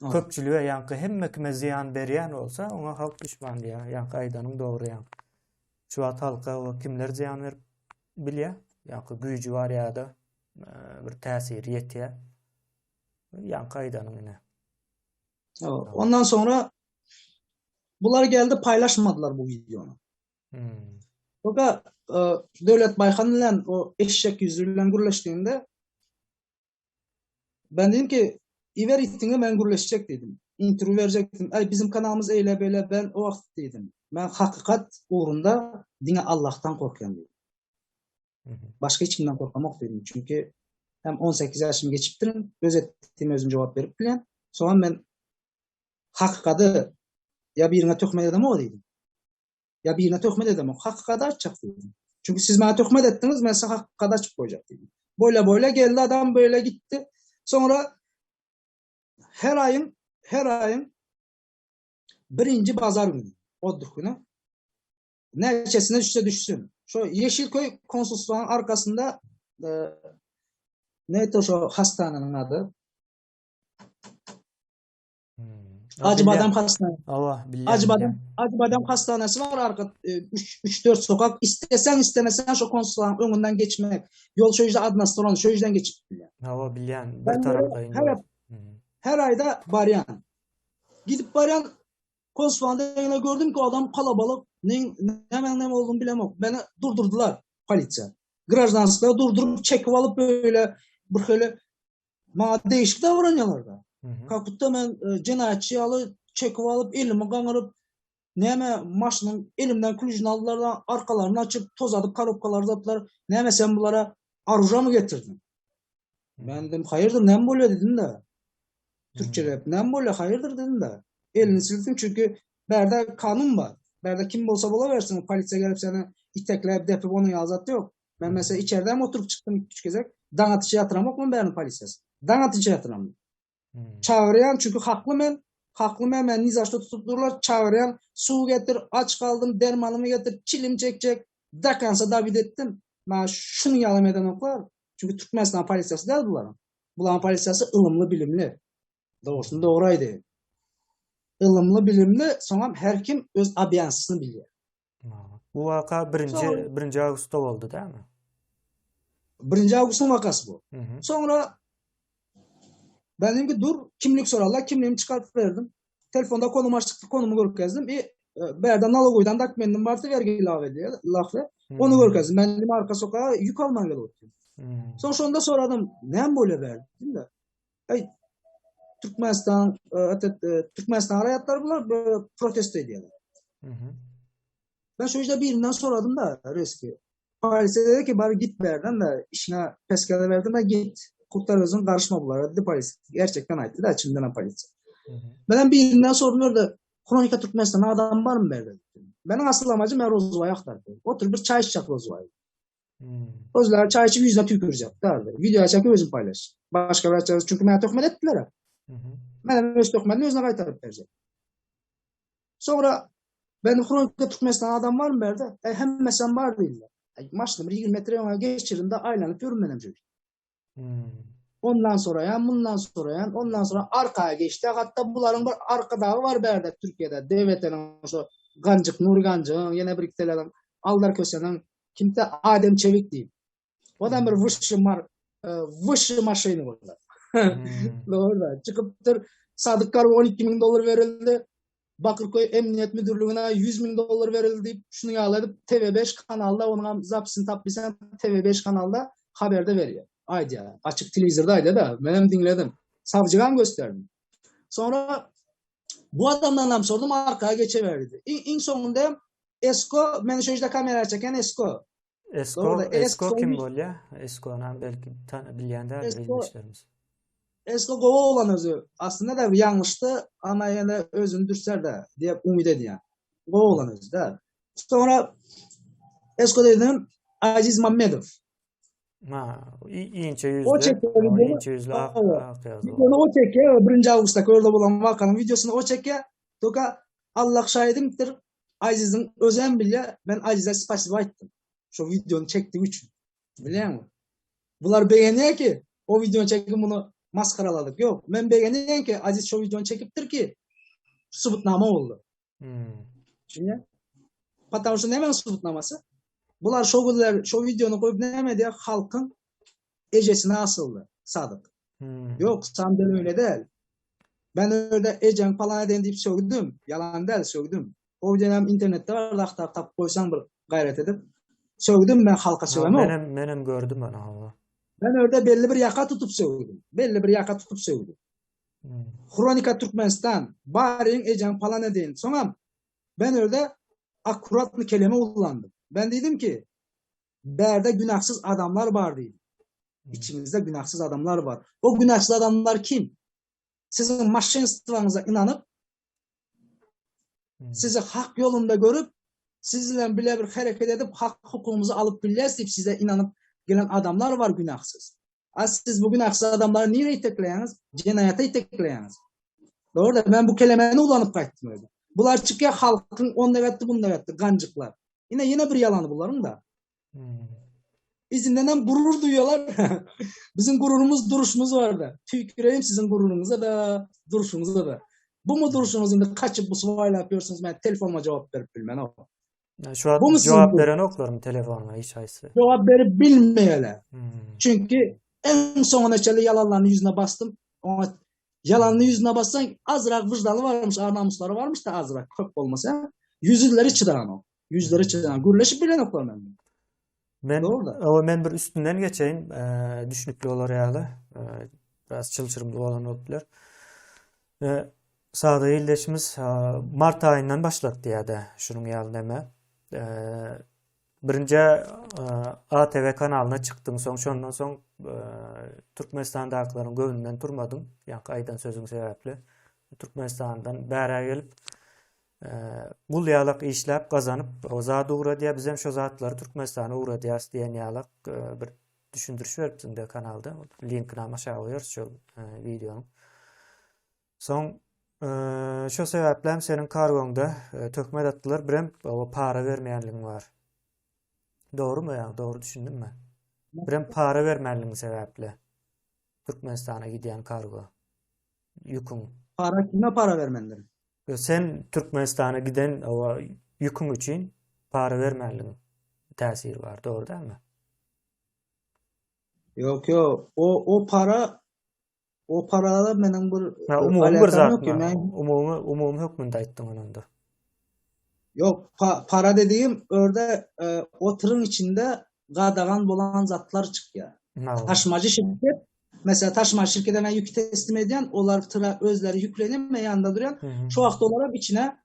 Köpçülige ýaňky hemme kime zyýan berýän bolsa, oňa halk duşman diýýär. Ýaňky aýdanyň dogry ýaňky. Şu wagt halka o kimler zyýan berip bilýär? Ýaňky güýji bar ýa-da e, bir täsiri ýetýär. Ýaňky aýdanyň ine. Ondan soňra bular geldi paýlaşmadylar bu wideony. Hmm. Soňra e, Döwlet Baýhan bilen o eşek ýüzli bilen gürleşdiğinde Ben dedim ki iber itiňe men gürleşjek dedim. Interwýu berjek dedim. Aý bizim kanalymyz eýle beýle ben o wagt dedim. Men hakykat ugrunda diňe Allahdan korkýan dedim. Başga hiç kimden korkamok dedim. Çünki hem 18 ýaşymy geçipdirin. Öz etdiğime özüm jogap berip bilýän. Soňam men hakykady ýa birine töhmet edemok diýdim. Ýa birine töhmet edemok, hakykady açjak diýdim. Çünki siz maňa töhmet etdiňiz, men size hakykady açyp goýjak diýdim. Boýla-boýla geldi adam, beýle gitdi. Soňra her aýyň, her aýyň birinji bazar güni, oddih güni, näçesine düşse düşsün. Şo Ýeşilköý konsulstwanyň arkasynda e, nätdi şo hastananyň ady? Acıbadem hastane. Hawa, bilýän. Acıbadem, Acıbadem hastanesi var arka 3 4 sokak. Istesen istemesen şu konsullugyň öňünden geçmek. Ýol şu ýerde adna stron şu ýerden geçip bilýän. Hawa, bilýän. Bir taraplaýyn. Her, her aýda barýan. Gidip barýan konsullugyň öňüne gördüm ki adam kalabalyk. Ne näme näme olduğunu bilemok. Beni durdurdylar polisiýa. Grajdanskda durdurup çekip alyp böyle bir hili Maňa değişik davranýarlar-da. Как будто men e, jenaýatçy ýaly çekip alyp, elimi gaňyryp, näme maşynyň elimden klýujyny aldylar-da, arkalaryny açyp, tozadyp korobkalary zatlar. Näme sen bulara aruža getirdiň? Men dedim, haýyrdyr, näme bolýar dedim-de. Türkçeläp, näme bolýar, haýyrdyr dedim-de. Elini silkdim çünki bärde kanun bar. Bärde kim bolsa bolawersin, polisiýa gelip seni itekläp, depip onuň ýaly zat ýok. Men mesela içeride hem oturup çykdym 2-3 gezek. Daň atyşa ýatyramok men bäriniň polisiýasy. Daň atynça ýatyram. Hmm. Çagyrýan çünki hakly men. Hakly men, men nizaşda tutup durlar. Çagyrýan, suw getir, aç galdym, dermanymy getir, çilim çekjek. Dakansa dabit etdim. Men şuny ýalam edenoklar. Çünki Türkmenistan polisiýasy däl bularyň. Bularyň polisiýasy ylymly, bilimli. Dogrusyny dogry aýdaýyn. Ylymly, bilimli, soňam her kim öz obýansyny bilýär. Bu waka birinji birinji awgustda boldy, dälmi? Birinji awgustyň wakasy bu. Soňra ben dedim ki dur kimlik sorarlar kimliğimi çıkartıp verdim. Telefonda konum açtık konumu görkezdim. E, e bärde nalogoýdan dokumentim bardy vergi ilave diýär, lafle. Onu görkezdim. Ben dedim arka sokağa yük alman gelip oturdum. Soň şonda soradım, näme bolýar bärde dedim de. Ay Türkmenistan, e, e, Türkmenistan raýatlary bular protesto edýärler. Ben şu işte birinden soradım da reski. Polisiýa dedi ki bari git berden de işine peskele verdim de git. Kurtar özün karışma bulara dedi polis. Gerçekten aýtdy da içinden polisiýa. Ben birinden sordum da Kronika Türkmenistan adam bar mı berdi? Benim asıl amacım ben Rozuva'yı aktardım. Otur bir çay içecek Rozuva'yı. Özleri çay içip ýüzüne tüýkürjek däldi. Wideo çekip özüm paýlaş. Başga bir çay çünki meni töhmet etdiler. Men öz töhmetini özüne gaýtaryp berjek. Soňra Ben Hronika Türkmenistan adam barmy bärde? E, hemmesem bar diýdiler. E, maşyny bir 20 metre öňe geçirdim-de aýlanyp ýörün menem şeýdip. Hmm. Ondan soraýan, mundan soraýan, ondan sonra arkaya geçdi. Hatda bularyň bir arkadagy bar bärde Türkiýede. DVT-niň şo Ganjyk, Nuri Ganjygyň, ýene bir ikiteleriň, Aldar Köseniň, kimse Adem Çewik diýip. O da bir wyşşy mar, e, wyşşy maşyny boldy. Hmm. Doğru da. Çykypdyr. Sadyk Garba 12 müň dollar berildi. Bakyrköý Emniýet müdirligine 100 müň dollar berildi diýip, şuny ýaly edip TV5 kanalda onuň hem zapisini tapyp bilseň TV5 kanalda haberde berýär. Aýdýar. Açyk telewizorda aýdýar da. Men hem diňledim. Sawjyga hem gösterdim. Sonra bu adamdan hem sordum arkaya geçeverdi. İň, iň soňunda Esko, meni şu ýerde kamera çeken Esko. Esko, Doğru, Esko Esko kim bolýar? Eskony belki tan bilýän däldir Esko ildeşlerimiz. Esko gowy oglan özü. Aslynda da ýalňyşdy, ama ýene özüni dürser-de diýip umyt edýän. Gowy oglan özü de. Sonra Esko dedim Aziz Mammedow. Ha, inçe O ýüzli, çekýär o videony. inçe ýüzli ak, ak ýazly Videony o çekýär, 1 awgustda körde bolan wakanyň videosyny o çekýär. Toka Allah şahidimdir. Aziziň özem bilýär, men Azize spasibo aýtdym. Şo videony çekdigi üçin. Bilýäňmi? Bular begenýär ki, o videony çekip muny masgaraladyk. Ýok, men begenýän ki, Aziz şo videony çekipdir ki, subutnama boldy. Hmm. Düşünýär? Потому что näme subutnamasy? Bular şo günler şo videony goýup näme diýär? Halkyň ejesine asyldy Sadyk. Hmm. Ýok, Sandel öyle däl. Ben öyle ejeň palan eden diýip sögdüm. Ýalan däl, sögdüm. O videony internetde bar, agtaryp tapyp goýsaň bir gaýrat edip. Sögdüm ben halka sögem. Menem menem gördüm ony hawa. Ben orada belli bir ýaka tutup sögdüm. Belli bir ýaka tutup sögdüm. Hmm. Hronika Türkmenistan, baryň ejeň palan edeýin. Soňam ben orada akkuratny keleme ullandım. Ben dedim ki, bärde günahsız adamlar bar diýdim. Hmm. İçimizde günahsız adamlar var. O günahsız adamlar kim? Sizin maşenstwaňyza inanyp, Hmm. sizi hak yolunda görüp, sizinle bile bir hareket edip hak hukukumuzu alyp bilýäs diýip size inanyp gelen adamlar var günahsız. A siz bu günahsız adamlary nireye itekleýäňiz? Jenayata itekleýäňiz. Doğru da ben bu kelemeni ulanyp gaýtdym öyle. Bular çykýar halkyň onda etdi, bunda etdi, ganjyklar. Yine yine bir yalanı buların da. Hmm. Izinden hem gurur duyuyorlar. Bizim gururumuz, duruşumuz vardı. Tüyküreyim sizin gururunuza da, duruşunuza da. Bu mu duruşunuz indi kaçıp bu sıvayla yapıyorsunuz? Ben telefonuma cevap verip bilmem. O. Ya Şu an Bu mu sizin cevap bu? veren oklarım telefona hiç haýsy. Cevap verip bilmeyele. Hmm. Çünkü en sonuna çeli yalanlarını yüzüne bastım. Ona yalanını yüzüne bassan azırak vicdanı varmış, ar namusları varmış da azırak köp olmasa. Yüzleri çıdan o. Yüzleri çıdan. Gürleşip bilen oklar ben. Men Doğru da. o men bir üstünden geçeýin, eee, düşnükli bolar ýaly. Eee, biraz çylşyrymly bolan bolup biler. Eee, Sada ildeşimiz eee, mart aýyndan başlady diýýär-de, şunuň ýaly näme. Eee, birinji eee, ATV kanalyna çykdyň, soň şondan soň eee, Türkmenistandakylaryň göwnünden turmadyň, ýaňky aýdan sözüň sebäpli. Türkmenistandan bärä gelip Gul ýalak işläp gazanyp o zat ugradýar bizem şo zatlary Türkmenistana ugradýarys diýen ýalak bir düşündiriş beripsiň de kanalda linkini hem aşağı goýarys şol wideonyň. Soň şo sebäpli hem seniň kargoňda töhmet atdylar birem o para bermeýänligiň bar. Dogrumy ýa dogry düşündimmi? Birem para bermänligiň sebäpli Türkmenistana gidýän kargo ýüküň. Para kime para bermelidir? Sen Türkmenistana giden o ýüküň üçin para bermänligiň täsiri bar, dogry dälmi? Ýok, ýok. O o para o parada meniň bir Ha, umumy bir alakam ýok zatmy? Men Umumy umumy hökmünde aýtdyň ony onda. Ýok, pa, para dediğim örde e, o tırın içinde gadagan bolan zatlar çykýar. Ha, Taşmacı şirket mesela taşmacı şirkete men ýük teslim edýän, olar tıra özleri ýüklenip men ýanynda durýan. Hı hı. Şu wagt olara içine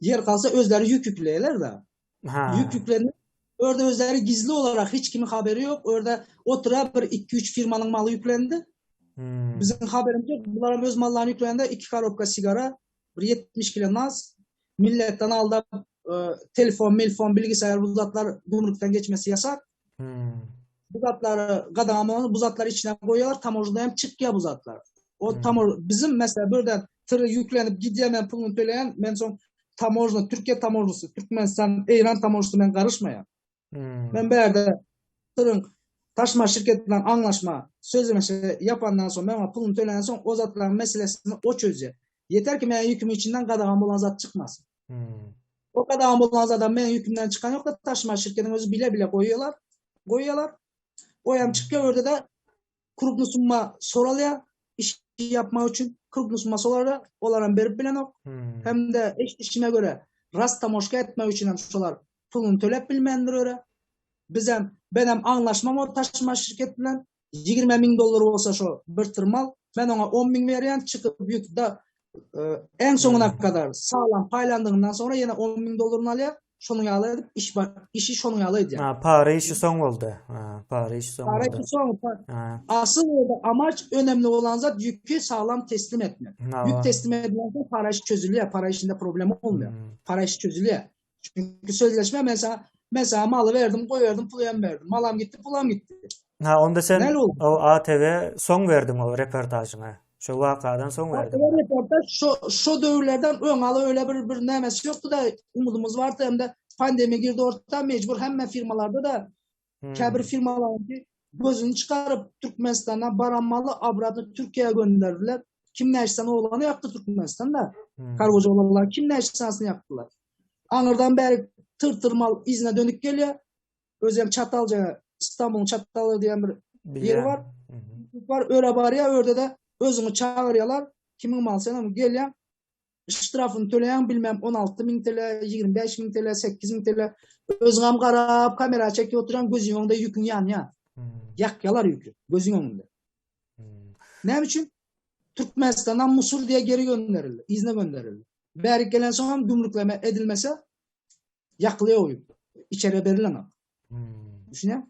ýer kalsa özleri ýük ýükleýärler da. Ha. Ýük ýüklenip Orada özleri gizli olarak hiç kimin haberi yok. Orada o tıra bir 2-3 firmanın malı yüklendi. Hmm. Bizim haberimiz yok. Bunların öz mallarını yüklendi. 2 karobka sigara, bir 70 kilo naz. Milletten aldı e, telefon, milfon, bilgisayar bu zatlar gümrükten geçmesi yasak. Hmm. Bu zatları gadamı bu zatları içine koyuyorlar. Tam orada hem çıkıyor bu zatlar. O Hmm. tam or bizim mesela buradan tırı yüklenip gidiyor ben pulunu töleyen ben son tamožna, Türkiýe tamožnasy, Türkmenistan, Eýran tamožnasy men garyşmaýan. Hmm. Men bärde tyryň taşma şirket bilen aňlaşma, sözleşme ýapandan soň, men oňa puluny tölän soň o zatlaryň meselesini o çözýär. Ýeter ki meniň ýükümiň içinden gadagan bolan zat çykmasyn. Hmm. O gadagan bolan zadam meniň ýükümden çykan ýok-da taşma şirketiň özi bile-bile goýýarlar. Goýýarlar. O hem çykýar orada da krupny summa soralýar iş ýapmak üçin krupny summa solarlar, olar hem berip bilenok. Hmm. Hem de eşidişime göre rast tamoşka etmek üçin hem şolar puluny töläp bilmändir öre. Bizem benem aňlaşmam o taşma şirket bilen 20 ming dollar bolsa şo bir tırmal men oňa 10 ming berýän çykyp ýük da e, en soňuna Hmm. kadar sağlam paýlandygyndan sonra ýene 10 ming dollaryny alýar. Şonuň ýaly edip iş işi şonuň ýaly edýär. Ha, para işi soň boldy. Ha, para işi soň Para boldy. işi soň. Ha. Asıl orada amaç önemli olan zat yükü sağlam teslim etmek. Ha. Yük teslim edilen para işi çözülüyor. Para işinde problem olmuyor. Hmm. Para işi çözülüyor. Çünkü sözleşme mesela mesela malı verdim, koyverdim, pulu hem verdim. Malam gitti, pulam gitti. Ha, onda sen Näle oldu? o ATV soň berdiň o reportažyňa. Şo wakadan soň berdiň. O reportaj şo, şo döwürlerden öň aly öyle bir bir nämesi yoktu da umudumuz vardı hem de pandemi girdi orta mecbur hemme firmalarda da Hmm. käbir firmalar gözünü çıkarıp Türkmenistan'a baran maly abratny Türkiye'ye gönderdiler. Kim näçsen oğlanı yaptı Türkmenistan'da. Hmm. Kargocu olanlar kim näçsensini yaptılar. Aňyrdan bäri tır tır mal izine dönük geliyor. Özem Çatalca İstanbul'un Çatalı diyen bir Bilýän. ýeri bar. Mhm. Var öyle barýar, orada da özüňi çağırýarlar. Kimin mal sen ama gelýän ştrafını töleýän bilmem 16 ming TL, 25 ming TL, 8 ming TL. Özüňem garap kamera çekip oturan gözüň öňünde ýüküň ýanýar. Hmm. Ýakýarlar ýükü gözüň öňünde. Hmm. Näme üçin? Türkmenistandan Musul diye geri gönderildi, izne gönderildi. Bäri gelen soň gümrükleme edilmese ýakylýar o ýük. İçeri berilen o. Hmm. Düşünýän?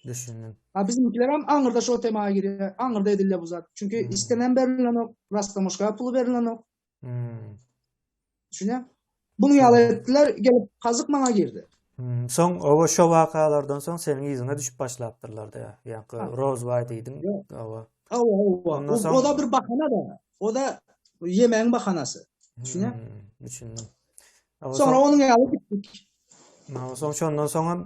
Düşündim. Ha bizimkiler hem aňyrda şo temaya giriyor. Aňyrda edilýär bu zat. Çünkü Hmm. istenen berilen o, rastlamoşka pulu berilen o. Hmm. Düşünýän? Bunu ýaly etdiler, gelip kazyk maňa girdi. Hmm. Soň o şo wakalardan soň seniň yzyňa düşüp başlapdyrlar da. Ýa-ni Ha. Rozbaý diýdiň. Ýok. Owa. Awa, awa. Ondan O, soň o da bir bahana da. O da yemeğin bahanası. Düşünýän? Hmm, düşündim. Owa, Sonra soň onun ýaly gitdik. Owa, soň şondan soň hem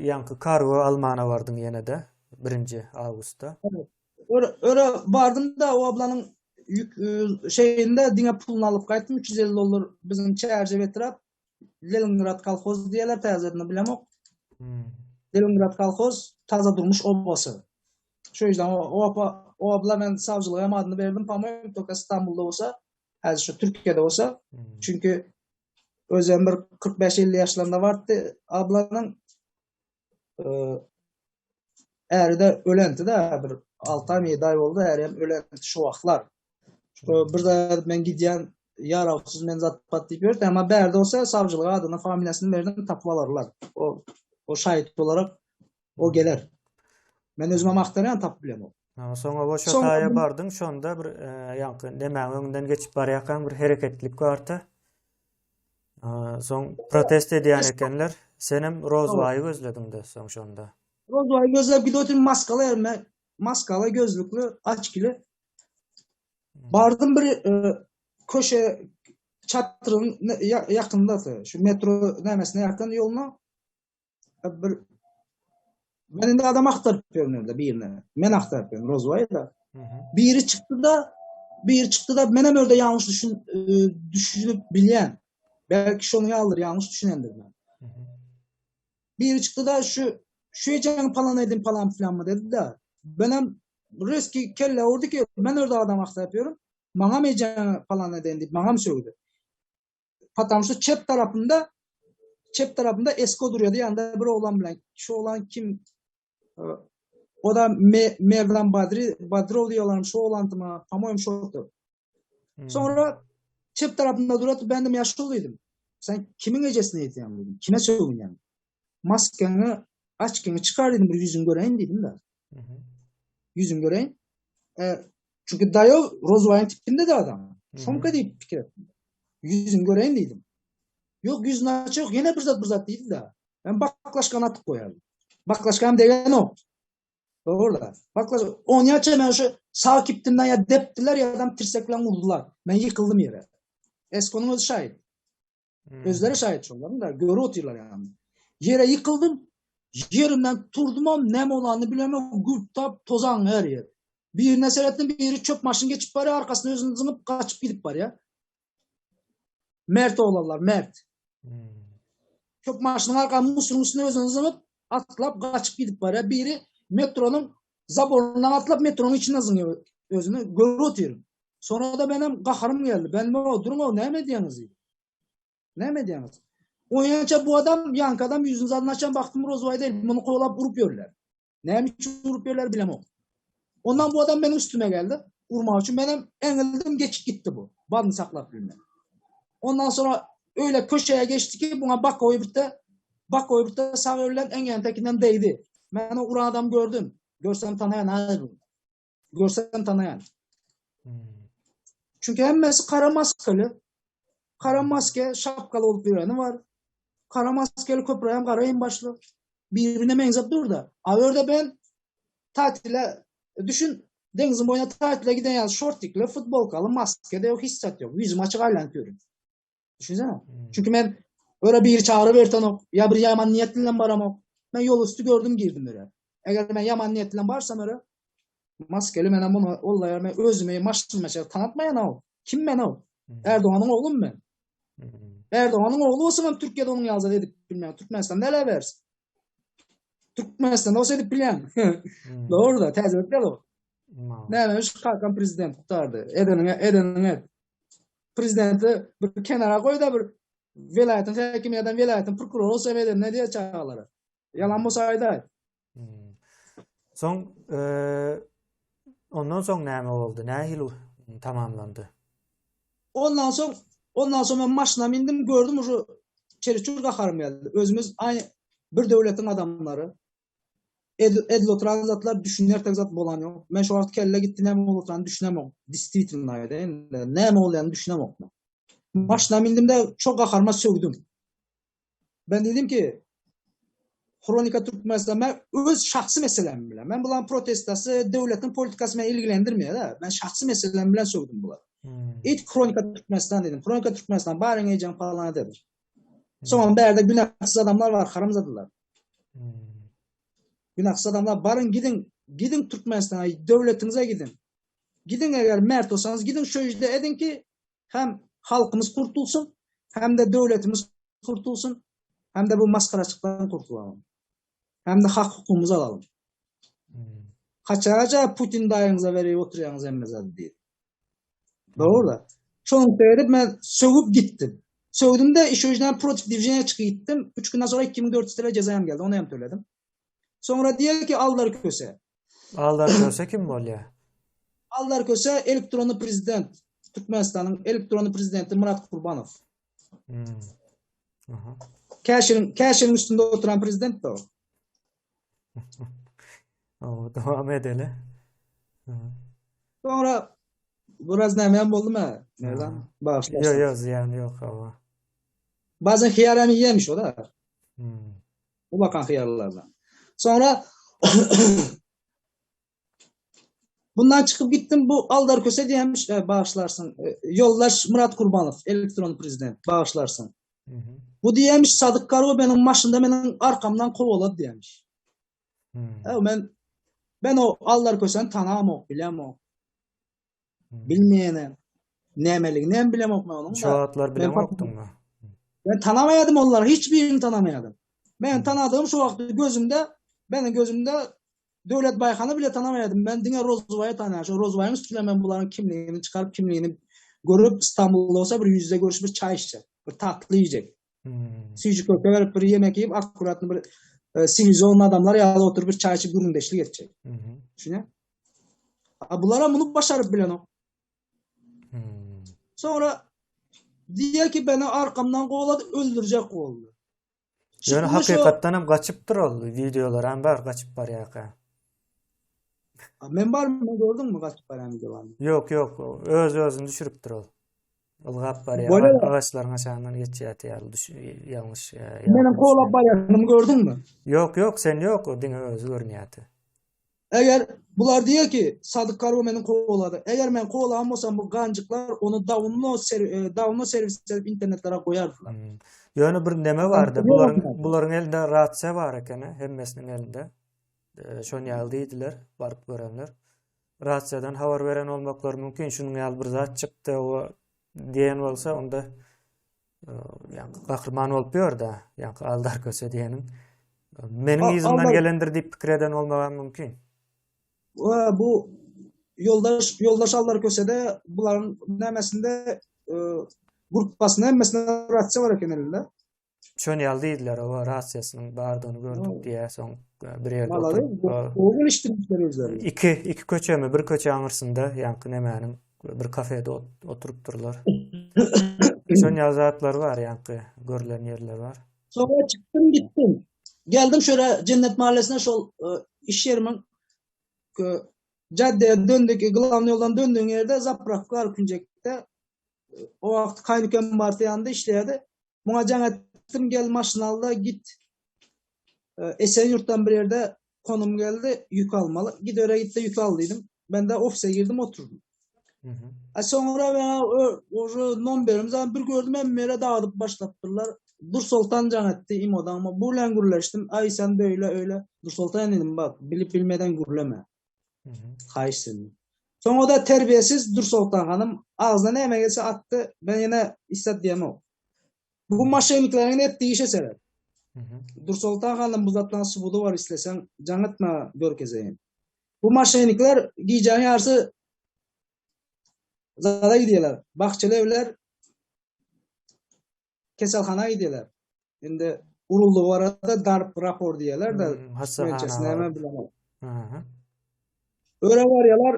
ýaňky kargo almana bardyň ýene-de 1-nji awgustda. Evet. Öre, öre bardım da o ablanın yük e, şeyinde diňe pulunu alyp gaýtdym 350 dollar bizim Çärjew etrap Leningrad kolhoz diýerler täzerini bilemok. Hmm. Leningrad kolhoz taza durmuş obasy. Şu yüzden o, o, apa, o abla ben savcılığa hem adını verdim по-моему только İstanbul'da olsa häzir şu Türkiye'de olsa Hmm. çünkü özem bir 45-50 yaşlarında vardı ablanın e, äri de ölenti de bir 6 ay 7 ay oldu äri hem ölenti şu wagtlar. Şu bir de men gidýän ýarawsyz men zat pat diýip ýördi ama bärde olsa savcılığa adyny familiýasyny berdim tapyp alarlar. O o şahit olarak o geler. Men özüme maktarýan tapyp bilem o. Ama soň owa şo Soňra taýa bardyň, şonda bir e, ýaňky nemäň öňünden geçip barýarkaň bir hereketlik bardy. Soň protest edýän ekenler. Senem Rozbaýy gözlediň-de soň şonda. Rozbaýy gözläp gidip otyryn maskaly erme, maskaly gözlüklü, açkili. Bardym bir e, köşe çatryň ýakynda şu metro nämesine ýakyn ýoluna bir men indi adam aktaryp ýörün orada birine. Men aktaryp ýörün Rozbaýy da. Biri çykdy da biri çykdy da menem orada ýalňyş düşün e, düşünüp bilýän. Belki şonu ýalydyr ýalňyş düşünendir men. Biri çykdy da şu şu ejeni palan edin palan filan mı dedi de. Benem reski kelle vurdu ki ben orada adam aktaryp ýörün. Maňa mı ejeni palan edin diýip maňa mı sögdü. Patamşy çep tarapynda çep tarapynda Esko durýardy ýanynda bir oglan bilen. Şu oglan kim? E, O da Me Merdan Badri Badrov diýýärler şu oglandymy? По-моему şoldy. Hmm. Sonra çep tarapynda durady ben de ýaşulyydym. Sen kimin ejesini eýtýän dedim. Kime sögünýän? Maskeňi açkyňy çykar dedim bir ýüzüň göreýin dedim de. Ýüzüň göreýin. E, çünki daýo Rozwaýyň tipinde de adam. Şonka diýip pikir etdim. Ýüzüň göreýin diýdim. Ýok ýüzüni aç ýok ýene bir zat bir zat diýdi de. Ben baklaşkan atyp goýardım. Baklaşkan degen o. Doğru da. Baklaş onýaça men şu sağ kiptimden ya depdiler ya adam tirsek bilen vurdular. Men yıkıldım yere. Eskonun özü şahit. Özleri şaýat şolaryň da görüp otyrlar ýagny. Ýere ýykyldym. Ýerimden turdumam, näme bolanyny bilemok, gültap tozan her ýer. Birine seretdim, biri çöp maşyn geçip barýar, arkasyna özüni zyňyp gaçyp gidip barýar. Mert oglanlar, mert. Hmm. Çöp maşynyň arka musuryň üstüne özüni zyňyp, atlap gaçyp gidip barýar. Biri metronyň zaborundan atlap metronyň içine zyňýar özüni görüp otyryn. Sonra da benim gaharym geldi. Ben o durun o näme edýäňiz diýdim. Näme edýäňiz? Oýança bu adam, ýanky adam ýüzüni zadyn açan baktym Rozbaý değil. Muny kowalap urup ýörler. Näme üçin urup ýörler bilemok. Ondan bu adam benim üstüme geldi. Urmak üçin menem eňildim geçip gitti bu. Badyny saklap bilmem. Ondan sonra öyle köşeye geçti ki buna bak koyup da bak koyup da sağ ölen en tekinden değdi. Men o uran adam gördüm. Görsem tanayan hayır. Görsem tanayan. Hmm. Çünkü hemmesi kara maskaly. Kara maske, şapkaly olup ýöreni var. Kara maskeli köprägem gara başly. Birbirine meňzep dur da. A orada ben tatile düşün denizin boýuna tatile giden ýaly şortikli, futbolkaly, maske de yok, hiç zat yok. Ýüzüm açyk aýlanyp ýörün. Düşünsene. Hmm. Çünkü men öyle bir çağrı bertenok, ya bir yaman niyet bilen baramok. Men yol üstü gördüm girdim öyle. Eğer ben yaman niyet bilen barsam öyle maskeli men bunu ollayar men özüme maşyn mesela tanıtmayan o. Kim men o? Hmm. Erdoğan'ın oğlum ben. Hmm. Erdoğan'ın oğlu olsam hem Türkiye'de onun yazar edip bilmem. Türkmenistan'da ele versin. Türkmenistan'da olsa edip bilen. Hmm. Doğru da täzelik o. Ma. Näme şu kalkan prezident tutardy. Edeniňe edeniňe. Prezidenti bir kenara goý da bir welaýatyň häkimi ýa-da welaýatyň prokurory bolsa eden ne diýer çagalara? Ýalan bolsa aýdaý. Hmm. Soň e, ondan soň näme boldy? Nähili tamamlandy? Ondan soň ondan soň men maşyna mindim gördüm уже çeriçur gaharym geldi. Özümiz aynı bir döwletiň adamlary. Edil, edil oturan zatlar düşüner tek zat bolan yok. Men şu wagt kelle gitti näme bolup oturan düşünemok. Действительно aýdaýyn. Näme bolýanyny düşünemok men. Maşyna mindim de çok gaharyma sögdüm. Ben dedim ki Hronika Türkmenistan ben öz şahsy meselem bilen. Men bulan protestasy, döwletiň politikasy meni ilgilendirmeýär da. Men şahsy meselem bilen sögdüm bular. Hmm. It Hronika Türkmenistan dedim. Hronika Türkmenistan baryň eýjen falan dedim. Soňam bärde günahsyz adamlar var, haramzadalar. Hmm. Günahsyz adamlar barın gidin, gidin Türkmenistana, döwletiňize gidin. Gidin eğer mert olsanız gidin şu işte edin ki hem halkımız kurtulsun hem de döwletimiz kurtulsun hem de bu maskaraçykdan kurtulalım. Hem de hak hukukumuzu alalım. Hmm. Kaçaca Putin daýyňyza berip oturýaňyz hemme zady diýip. Doğru da. Şonuň sebäbi ben sögüp gittim. Sögdüm de iş öjden protiv diviziyona çıkıp gittim. 3 günden sonra 2400 TL cezayım geldi. Onu hem töledim. Sonra diye ki Aldar Köse. Aldar Köse kim bolýar? Aldar Köse elektronly prezident. Türkmenistan'ın elektronly prezidenti Murat Kurbanov. Hmm. Aha. Käşiriň, Käşiriň üstünde oturan prezident de o. O, dowam edeli. Hı. Sonra biraz näme boldy ha? Nereden? Yo Bağışlarsın. yo ziyan yok ama. Bazen hıyar yemiş o da. Hmm. Bu bakan hıyarlardan. Sonra bundan çıkıp gittim bu Aldar Köse diyemiş e, bağışlarsın. E, yoldaş Murat Kurbanov elektron prezident bağışlarsın. Hı hı. Bu diyemiş Sadık Karo benim maşında benim arkamdan kovaladı diyemiş. Hmm. E, ben ben o Aldar Köse'ni tanımam, bilemem. Hmm. Bilmeyenim. Nämeligini hem bilemok men onuň Şu da. wagtlar Ben, bilemokdyň mı? ben tanamayadım onları. Hiçbirini tanamayadım. Ben Hmm. tanadığım şu vakti gözümde benim gözümde Devlet Baykan'ı bile tanamayadım. Ben diňe Rozbay'ı tanıyorum. Şu Rozbay'ın üstüne ben bunların kimliğini çıkarıp kimliğini görüp İstanbul'da olsa bir yüzde görüşüp bir çay içecek. Bir tatlı yiyecek. Hmm. Süýji köke berip bir yemek yiyip akkuratny bir e, sivilize olan adamlar ýaly oturup bir çay içip gürrüňdeşlik etjek. Hı hı. Düşünýär? A bulara bunu başaryp bilenok. Hmm. Sonra diýer ki beni arkamdan kovaladı, öldürecek oldu. Ýöne Çıktı şu hakykatdan hem gaçypdyr ol. Videolar hem bar gaçyp barýarka. Men bar mı gördün mü kaçıp baran videolarını? Yok yok öz özüni düşürüpdir ol. Ylgap barýar. Bolýar. Agaçlaryň aşagyndan geçýär ýaly düş ýalňyş. e, Benim kovalap barýanymy gördün mü? Yok yok sen yok o diňe özi görünýärdi. Eger bular diýýär ki, Sadyk Kargo meni kowalady. Eger men kowalan bolsam bu ganjyklar ony dawno e, dawno serwis edip internetlere goýardylar. Hmm. Ýöne bir neme bardy. Bularyň bularyň elinde rasiýa bar eken, hemmesiniň elinde. E, şony ýaly diýdiler, baryp görenler. Rasiýadan habar beren bolmaklary mümkin. Şunuň ýaly bir zat çykdy, o diýen bolsa onda ýaňky gahryman bolup ýör-de, ýaňky Aldar Köse diýeniň. Meniň yzymdan gelendir diýip pikir eden bolmagy hem mümkin. Bu ýoldaş ýoldaş Aldar Kösede bularyň nämesinde e, gruppasynyň hemmesinde rasiýa bar eken elinde. Şony ýaly diýdiler, oba rasiýasynyň bardygyny gördük diýä, soň e, bir ýerde oturyp. Gowy gelişdirmişler özlerini. Iki, iki köçemi, bir köçe aňyrsynda, ýaňky nemäniň bir kafede oturypdyrlar. Şony ýaly zatlar bar, ýaňky görlen ýerler bar. Soňra çykdym gitdim. Geldim şöyle Cennet mahallesine şol e, iş ýerimiň e, caddeye döndük, glavny ýoldan döndüğün ýerde zapravka var künjekde. O wagt kaýnükem bardy ýanynda işleýärdi. Muňa jaň etdim, gel maşyn al-da git. Esenyurtdan bir ýerde konum geldi, ýük almaly. Git öre git-de ýük al diýdim. Ben de ofise girdim, oturdym. A soňra ben уже nomberim zaten bir gördüm hem ýere dağıdyp başlapdyrlar. Dursoltan jaň etdi imodan. Bu bilen gürleşdim. Aý sen böyle öyle. Dursoltan dedim bak bilip bilmeden gürleme. Haýyş senden. Soň o da terbiýesiz Dursoltan hanym agzyna näme gelse atdy. Ben ýene istat diýemok. Bu maşennikleriň etdiği işe seret. Dursoltan hanym bu zatlaryň subudy bar isleseň jaň etme görkezeýin. Bu maşennikler gijäniň ýarysy zada gidýärler. Bahçeli evler keselhana gidýärler. Indi uruldygy barada darp rapor diýýärler de. Hmm, hassahana. Näme bilemok. Öre barýarlar.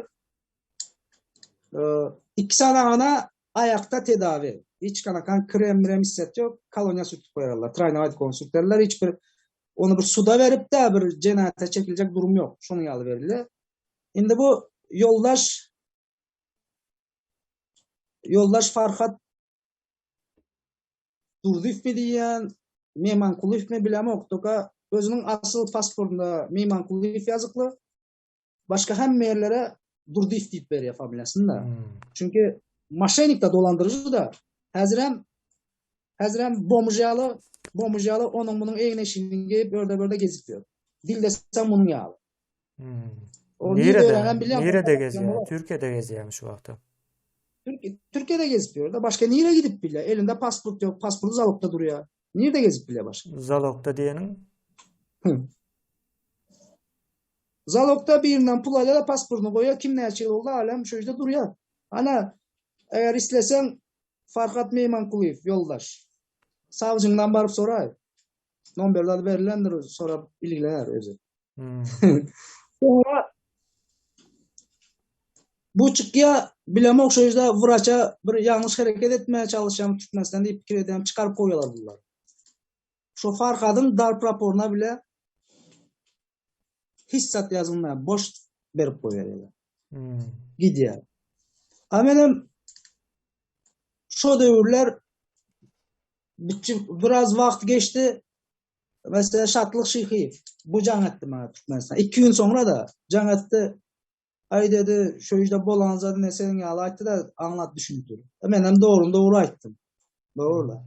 Iki sany ana aýakda tedawi. Hiç kanakan krem mrem hisset ýok. Koloniýa sürtüp goýarlar. Traýna aýdyp sürterler. Hiç bir ony bir suda berip de bir jenaýata çekiljek durum ýok. Şonuň ýaly berildi. Indi bu ýoldaş ýoldaş Farhat Durdyýewmi diýýän, Meýmankulyýewmi bilemok, toka özüniň asyl pasportynda Meýmankulyýew ýazykly. Başga hemme ýerlere Durdyýew diýip berýär familiýasyny-da. Hmm. Çünki maşennik da dolandyryjy da. Häzirem häzirem bomž ýaly, bomž ýaly onuň munuň egin-eşigini geýip örde-börde gezip ýör. Dil desem munuň ýaly. Hmm. Nirede? Nirede gezýär? Türkiýede gezýärmi şu wagtda? Türkiye, Türkiye'de gezip ýör da. Başga nirä gidip bilýär? Elinde pasport ýok, pasporty zalogda durýar. Nirede gezip bilýär başga? Zalogda diýeniň? Zalogda birinden pul alýar, pasportyny goýýar, kim näçe ýyl boldy, alem şu ýerde durýar. Ana, eger isleseň Farhat Meýmankulyýew ýoldaş. Sawjyňdan baryp soraý. Nomberler berlendir, sorap ilgilener özi. Hmm. Soňra bu çykýa bilemok şu ýerde wraça bir ýalňyş hereket etmäge çalyşýan Türkmenistan diýip pikir edýän çykaryp goýýarlar bular. Şu Farhadyň darp raporyna bile hiç zat ýazylmaýar, boş berip goýýarlar. Hmm. Gidýär. A menem şo döwürler biraz wagt geçdi. Mesela Şatlyk Şyhyýew bu jaň etdi maňa Türkmenistan. 2 gün soňra da jaň etdi. Aý dedi, şu ýerde bolan zady ne seniň ýaly aýtdy da aňlat düşündir. E, men hem dogryny dogry aýtdym. Dogry da.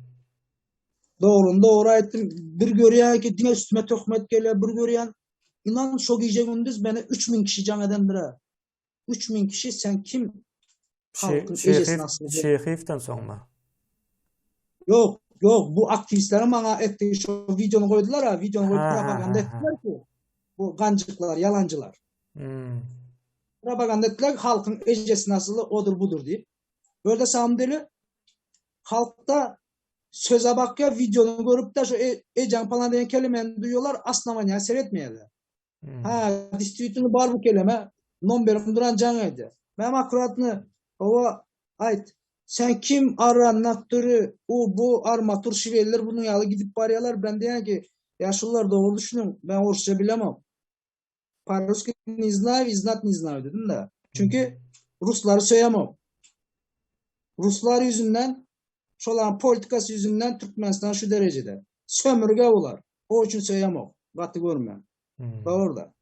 Dogryny dogry aýtdym. Bir görýän ki diňe üstüme töhmet gelýär, bir görýän inan şo gije gündüz meni 3000 kişi jaň edendir. 3000 kişi sen kim? Halkyň ejesini asyldy. Şehiwden soňmy? Ýok, ýok, bu aktiwistleriň maňa etdigi şu wideony goýdular ha, wideony goýup propaganda etdiler ki, bu ganjyklar, ýalanjylar. Hmm. Propaganda etdiler halkyň ejesini asyldy, odur budur diýip. Böyle samym deli halkda söze bakýar, wideony görüp de şu e, ejeň falan diýen kelimeni duýuyorlar, asnawaniýa seretmeýärler. Hmm. Ha, действительно bar bu keleme. Nomberim duran jaň edýär. Men akkuratny owa aýt. Sen kim arranaktory, u bu armatur şiweller bunuň ýaly gidip barýarlar. Ben diýen ki, ýaşulular dogry düşüniň. Ben orsça bilemok. По-русски не знаю и знать не знаю dedim de. Çünki ruslary söýemok. Ruslar ýüzünden, şolaryň politikasy ýüzünden Türkmenistan şu derejede. Sömürge olar. O üçin söýemok. Gaty görme. Hmm. Dogry da.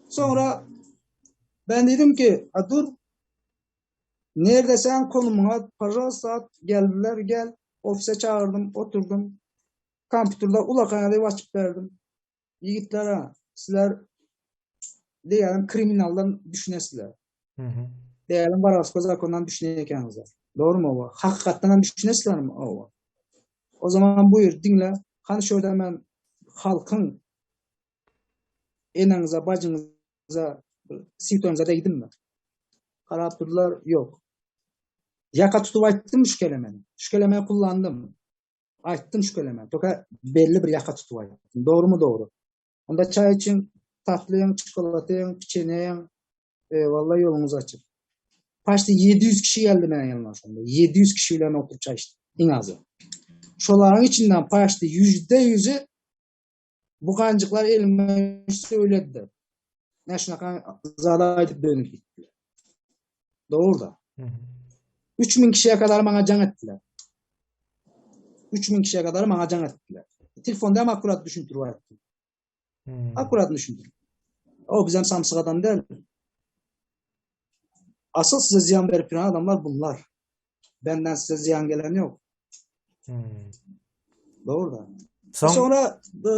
Sonra ben dedim ki a dur nerede sen konumunu at, pažalsta at. Geldiler gel. Ofise çağırdım, oturdum. Kompýuterde ulakan ýaly açyp berdim. Ýigitler ha, sizler diýelim kriminaldan düşünesizler. Diýelim Warawsko zakondan düşünýän ekenizler. Dogrymy o? Hakykatdan hem düşünesizlermi o? O zaman buýur diňle. Hany şurada men halkyň eneňize, bajyňyza, sitoňyza degdimmi? Garap durdular, ýok. Ýaka tutup aýtdym şu kelemeni. Şu kelemeni kullandym. Aýtdym şu keleme. Toka belli bir ýaka tutup aýtdym. Dogrumy dogry. Onda çaý içiň, tatly ýeň, çikolata ýeň, piçenýe ýeň. Eýwalla ýoluňyz açyk. Paçti 700 kişi geldi meniň ýanyma şonda. 700 kişi bilen oturyp çaý içdik. Iň azy. Şolaryň içinden paçti ýüzde ýüzi bu ganjyklar elime söyledi. Ne şunaka zada aýdyp dönüp gitdiler. Dogry da. 3000 kişiye kadar maňa jaň etdiler. 3000 kişiye kadar maňa jaň etdiler. Telefonda hem akkurat düşündirip aýtdym. Hmm. Akkurat düşündirip. O bizem samsyk adam däl. Asıl size ziyan verip duran adamlar bunlar. Benden size ziyan gelen yok. Hmm. Doğru da. Soň, Sonra e,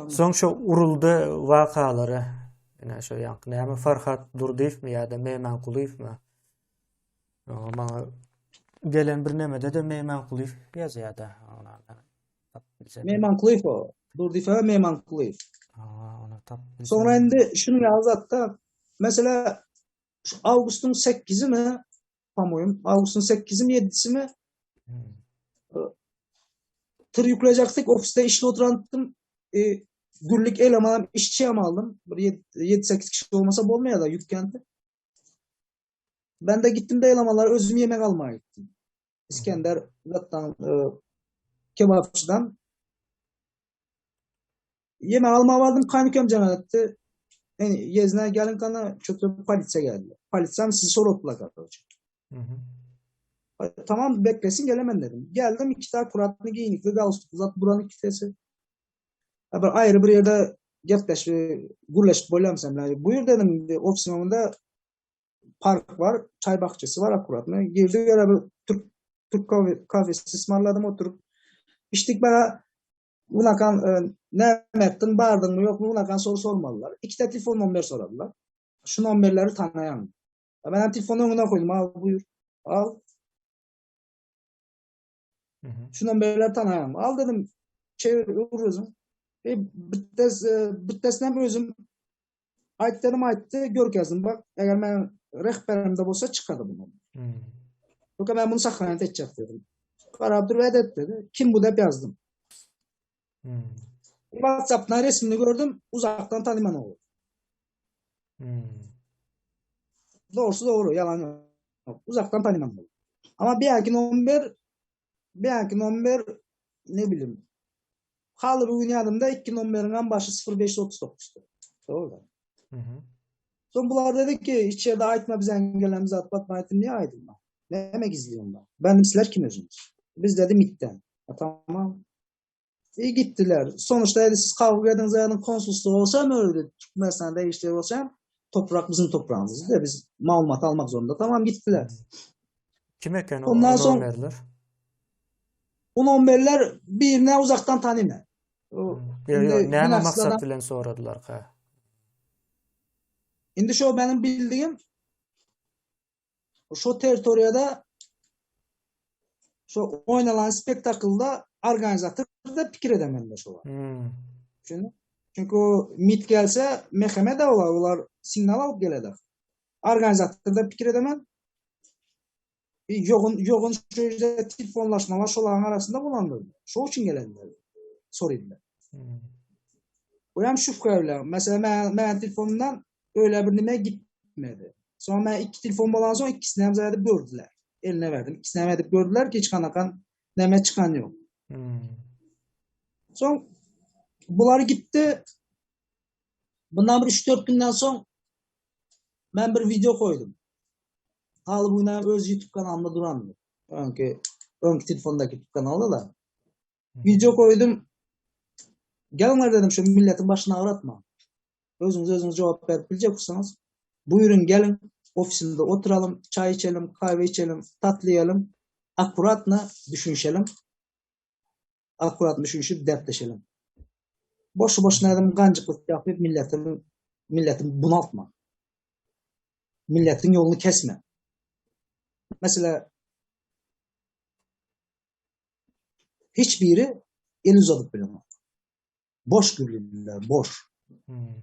Soň şu uruldy wakalary. Ine şu ýaňky näme Farhat Durdyýewmi ýa-da Meýmankulyýewmi? Maňa gelen bir nemede-de Meýmankulyýew ýazýar-da. Meýmankulyýew o. Durdyýew Meýmankulyýew. Ony tap bilsem. Soňra indi şunuň ýaly zatda, mesela şu awgustyň 8-imi, po-moýem, awgustyň 8-imi, 7-simi Tır ýüklejekdik, ofisde işli oturantdym. E, günlük eleman işçi hem aldım. Bir 7-8 kişi olmasa bolmaýar da ýük kenti. Ben de gittim de elemanlara özüm yemek almaya gittim. İskender zatdan e, kebapçydan Yemek almaya vardım, kaynıkem can etti. Yani yezine gelin kana çöktü polisiye geldi. Polisiye sizi soruttular kardeşim. Tamam beklesin gelemem dedim. Geldim iki tane kuratlı giyinikli galstuk uzat buranın kitesi. Ya bir ayrı bir yerde gepleşip, gürleşip bolýam sen bilen. Buyur dedim, ofisin önünde park var, çay bahçesi var akuratny. Girdik öyle bir Türk Türk kafesi ısmarladım oturup. İçtik bana Unakan e, näme etdiň, bardyňmy, ýokmy, unakan soru sormadylar. Iki telefon nomer soradylar. Şu nomerleri tanaýan. Ben hem telefonu öňüne koydum. Al buyur. Al. Şu nomerleri tanaýan. Al dedim. Çevir özüm. E, bittes, e, bittesinem özüm Aýt dedim aýtdy, görkezdim bak, eger men rehberimde bolsa çykady bu. Hmm. Yok ben bunu sahranat etjek dedim. Garap dur edet dedi. Kim bu dep ýazdym. Hmm. WhatsApp'dan resmini gördüm, uzaktan tanyman oldu. Hmm. Doğrusu doğru, yalan yok. Uzaktan tanyman oldu. Ama bir erkin 11 bir erkin 11 ne bileyim. Haly bugün ýadymda 2 nomeriň başy 0539-dy. Doğru. Hı hı. Soň bular dedi ki, hiç ýerde aýtma bize gelen zat batma aýtdym, niye aýdylma? Näme gizliyorum ben? Ben sizler kim özüňiz? Biz dedi MİT'ten. E, tamam. İyi gittiler. Sonuçta dedi siz kavga ediniz yani konsolosluğu olsa mı öyle Türkmenistan'da işleri olsa toprak bizim toprağımız de biz malumat almak zorunda. Tamam gittiler. Kim eken o Ondan soň nomerler? O nomerler birine uzaktan tanyma. O Ýok, ýok, näme maksat bilen soradylarka? Indi şo benim bildiğim şo territoriýada şo oýnalan spektaklda organizator da pikir edemen de şolar. Hmm. Çünkü, çünkü o MIT gelse meheme de olar, olar signal alyp geledi. Organizator da pikir edemen. Ýogyn ýogyn şu ýerde telefonlaşmalar şolaryň arasynda bolandyr. Şo üçin gelenler. Soraýdylar. Hmm. Bu hem şübhe bilen. Mesela men men telefonumdan öyle bir nime gitmedi. Sonra men iki telefon bolan soň ikisini hem zaýa gördüler. Eline verdim. İkisini hem edip gördüler ki hiç kanakan neme çıkan yok. Hmm. Soň bular gitti. Bundan bir 3-4 günden soň men bir video koydum. Haly bu günem öz YouTube kanalymda durandy. Öňki öňki telefondaki YouTube kanalda da. Video koydum. Geliňler dedim şu milletiň başyny agratmaň. Özüňiz özüňiz jogap berip biljek bolsaňyz, buýruň geliň, ofisimde oturalym, çaý içelim, kawe içelim, tatly iýelim, akkuratno düşünişelim. Akkuratno düşünişip dertleşelim. Boşu boşuna dedim ganjyklyk ýapyp milletiň milleti bunaltma. Milletiň ýoluny kesme. Mesela hiç biri el uzadyp bilenok. Boş gürlediler, boş. Hmm.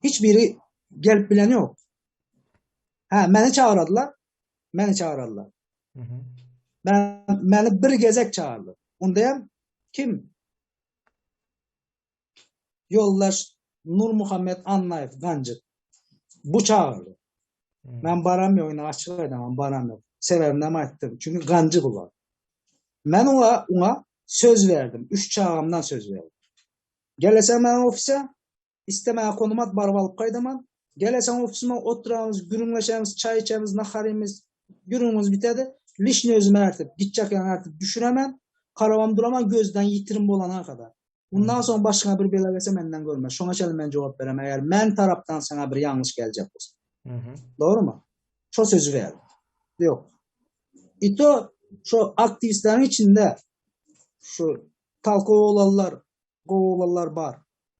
Hiç biri gelip bilen yok. Ha, meni çağırdılar. Meni çağırdılar. Hı hı. Ben, meni bir gezek çağırdı. Onda kim? Ýoldaş Nurmuhammet Annaýew, Ganjyk. Bu çagyrdy. Men baram ýok, indi açyk aýdaman baram ýok. Sebäbini hem aýtdym. Çünki Ganjyk ular. Men oňa, oňa söz berdim. Üç çagamdan söz berdim. Geleseň meniň ofise, istemäge konum at, baryp alyp gaýdaman. Geleseň ofisime, oturamyz, gürrüňleşemiz, çaý içemiz, nahar iýmiz, gürrüňimiz bitedi. Lişni özüm ertip, gitjek ýaňy ertip düşüremen. Karabam duraman, gözden ýitirim bolana kadar. Mundan soň başyňa bir bela gelse menden görme. Şoňa çenli men jogap berem eger men tarapdan saňa bir ýalňyş geljek bolsa. Dogrymy? Şo sözi ber. Ýok. Ito şo aktiwistleriň içinde şu talkow oglanlar, gowy oglanlar bar.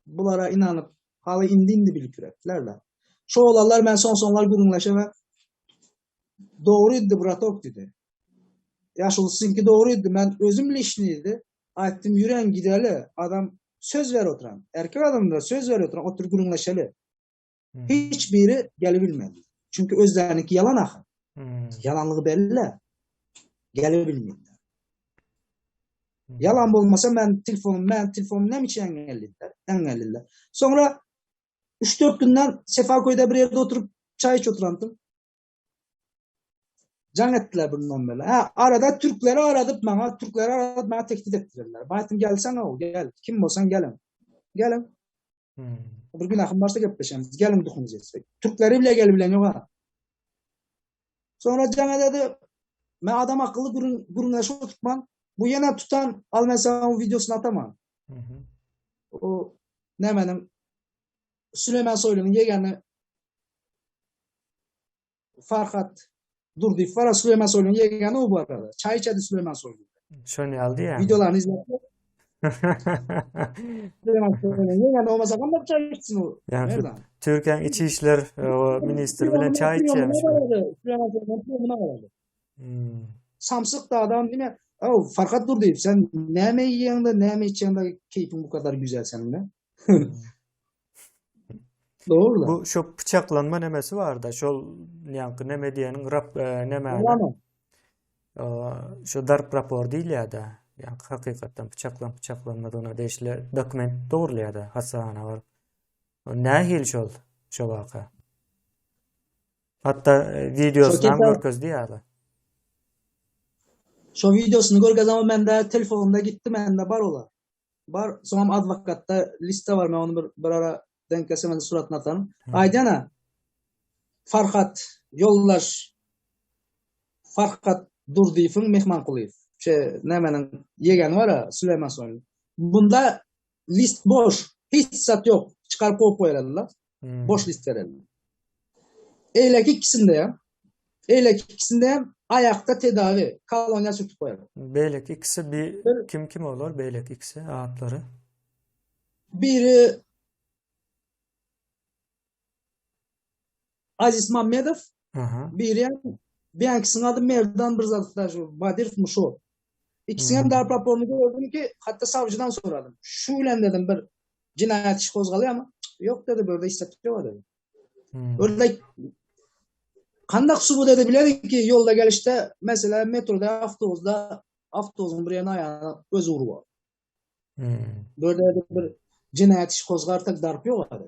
Bulara inanyp, haly indi-indi bilip ýöretdiler-de. Şo oglanlar men soň-soňlar gürrüňleşeme dogrydy bratok diýdi. Ýaşuly siziňki dogrydy, men özüm lişni diýdi. Aýtdym ýüreň gideli, adam söz ber oturan. Erkek adamlar söz ber oturan, otur gürrüňleşeli. Hiç biri gelebilmedi. Çünki özleriniki ýalan ahyr. Ýalanlygy belli. Gelebilmediler. Ýalan bolmasa men telefonum, men telefonum näme üçin engellediler? Engellediler. Soňra 3-4 günden Sefaköýde bir ýerde oturyp çaý içip oturantym. Jaň etdiler bir nomerle. Ha, arada türkleri aradyp maňa, türkleri aradyp maňa tehdit etdiler. Baýtym gelsen o, gel. Kim bolsan geliň. Geliň. Hmm. Bir günahım varsa gepleşemiz. Geliň duhumuz etse. Türkleri bile gelip bilen yok ha. Sonra jaň ededi. Men adam akylly gürrüň gürrüňleşip oturtman. Bu ýene tutan, al men sana o videosunu ataman. Hı hı. O nämäniň Süleyman Soylu'nun ýegeni Farhat Durdyýew bar. Süleyman Soylu'nun ýegeni o bu arada. Çaý içedi Süleyman Soylu. Şony aldy ýa. Videolaryny izledim. Süleyman Soylu'nun ýegeni olmasa kandak çaý içsin o? Yani Nereden? Türkiye'nin İçi İşler e, o ministri bilen çay içýärmiş. Süleyman Soylu'nun priyomuna barady. Hmm. Samsyk da adam diýme. Aw Farhat Durdyýew sen näme iýýäň-de, näme içýäň-de keýpiň bu kadar güzel seniň de? Hmm. Dogry. Bu şu pyçaklanma nemesi barda, şol ýaňky neme diýeniň rap e, neme? E, şu darp rapor diýilýär-de. Ýaňky hakykatdan pyçaklan pyçaklanmadygyna degişli dokument dogrulaýar-da hassahana baryp. O nähili şol şo waka? Hatda e, wideosyny hem görkezdi ýaly. Şo wideosyny görkezdi ama mende telefonda gitdi mende bar olar. Bar, soňam adwokatda liste bar, men ony bir, bir ara denk gelsem men suratyny ataryn. Aýdýan-a, Farhat ýoldaş Farhat Durdyýewiň Mehmankulyýew, şe nämeniň ýegeni bar-a, Süleýman Soýly. Bunda list boş, hiç zat ýok, çykaryp goýup goýardylar. Boş list bereli. Eýleki ikisinde hem, eýleki ikisinde hem aýakda tedawi, koloniýa sürtüp goýarlar. Beýleki ikisi bir kim kim olar beýleki ikisi atlary? Biri Aziz Mammedow, biri hem Biankisiniň ady Merdan bir zat daşy, Badirowmy şo. Ikisiniň hem darp raporyny gördüm ki, hatda sawjydan soradym. Şu bilen dedim bir Cinayet işi gozgalýarmy? Ýok dedi, bu ýerde hiç zat ýok dedi. Hmm. Örnek kandak subut edip bilerik ki ýolda gelişde mesela metroda, awtobusda awtobusyň bir ýerine aýagyna öz urup. Hmm. Bu ýerde bir cinayet işi gozgarsak darp ýok dedi.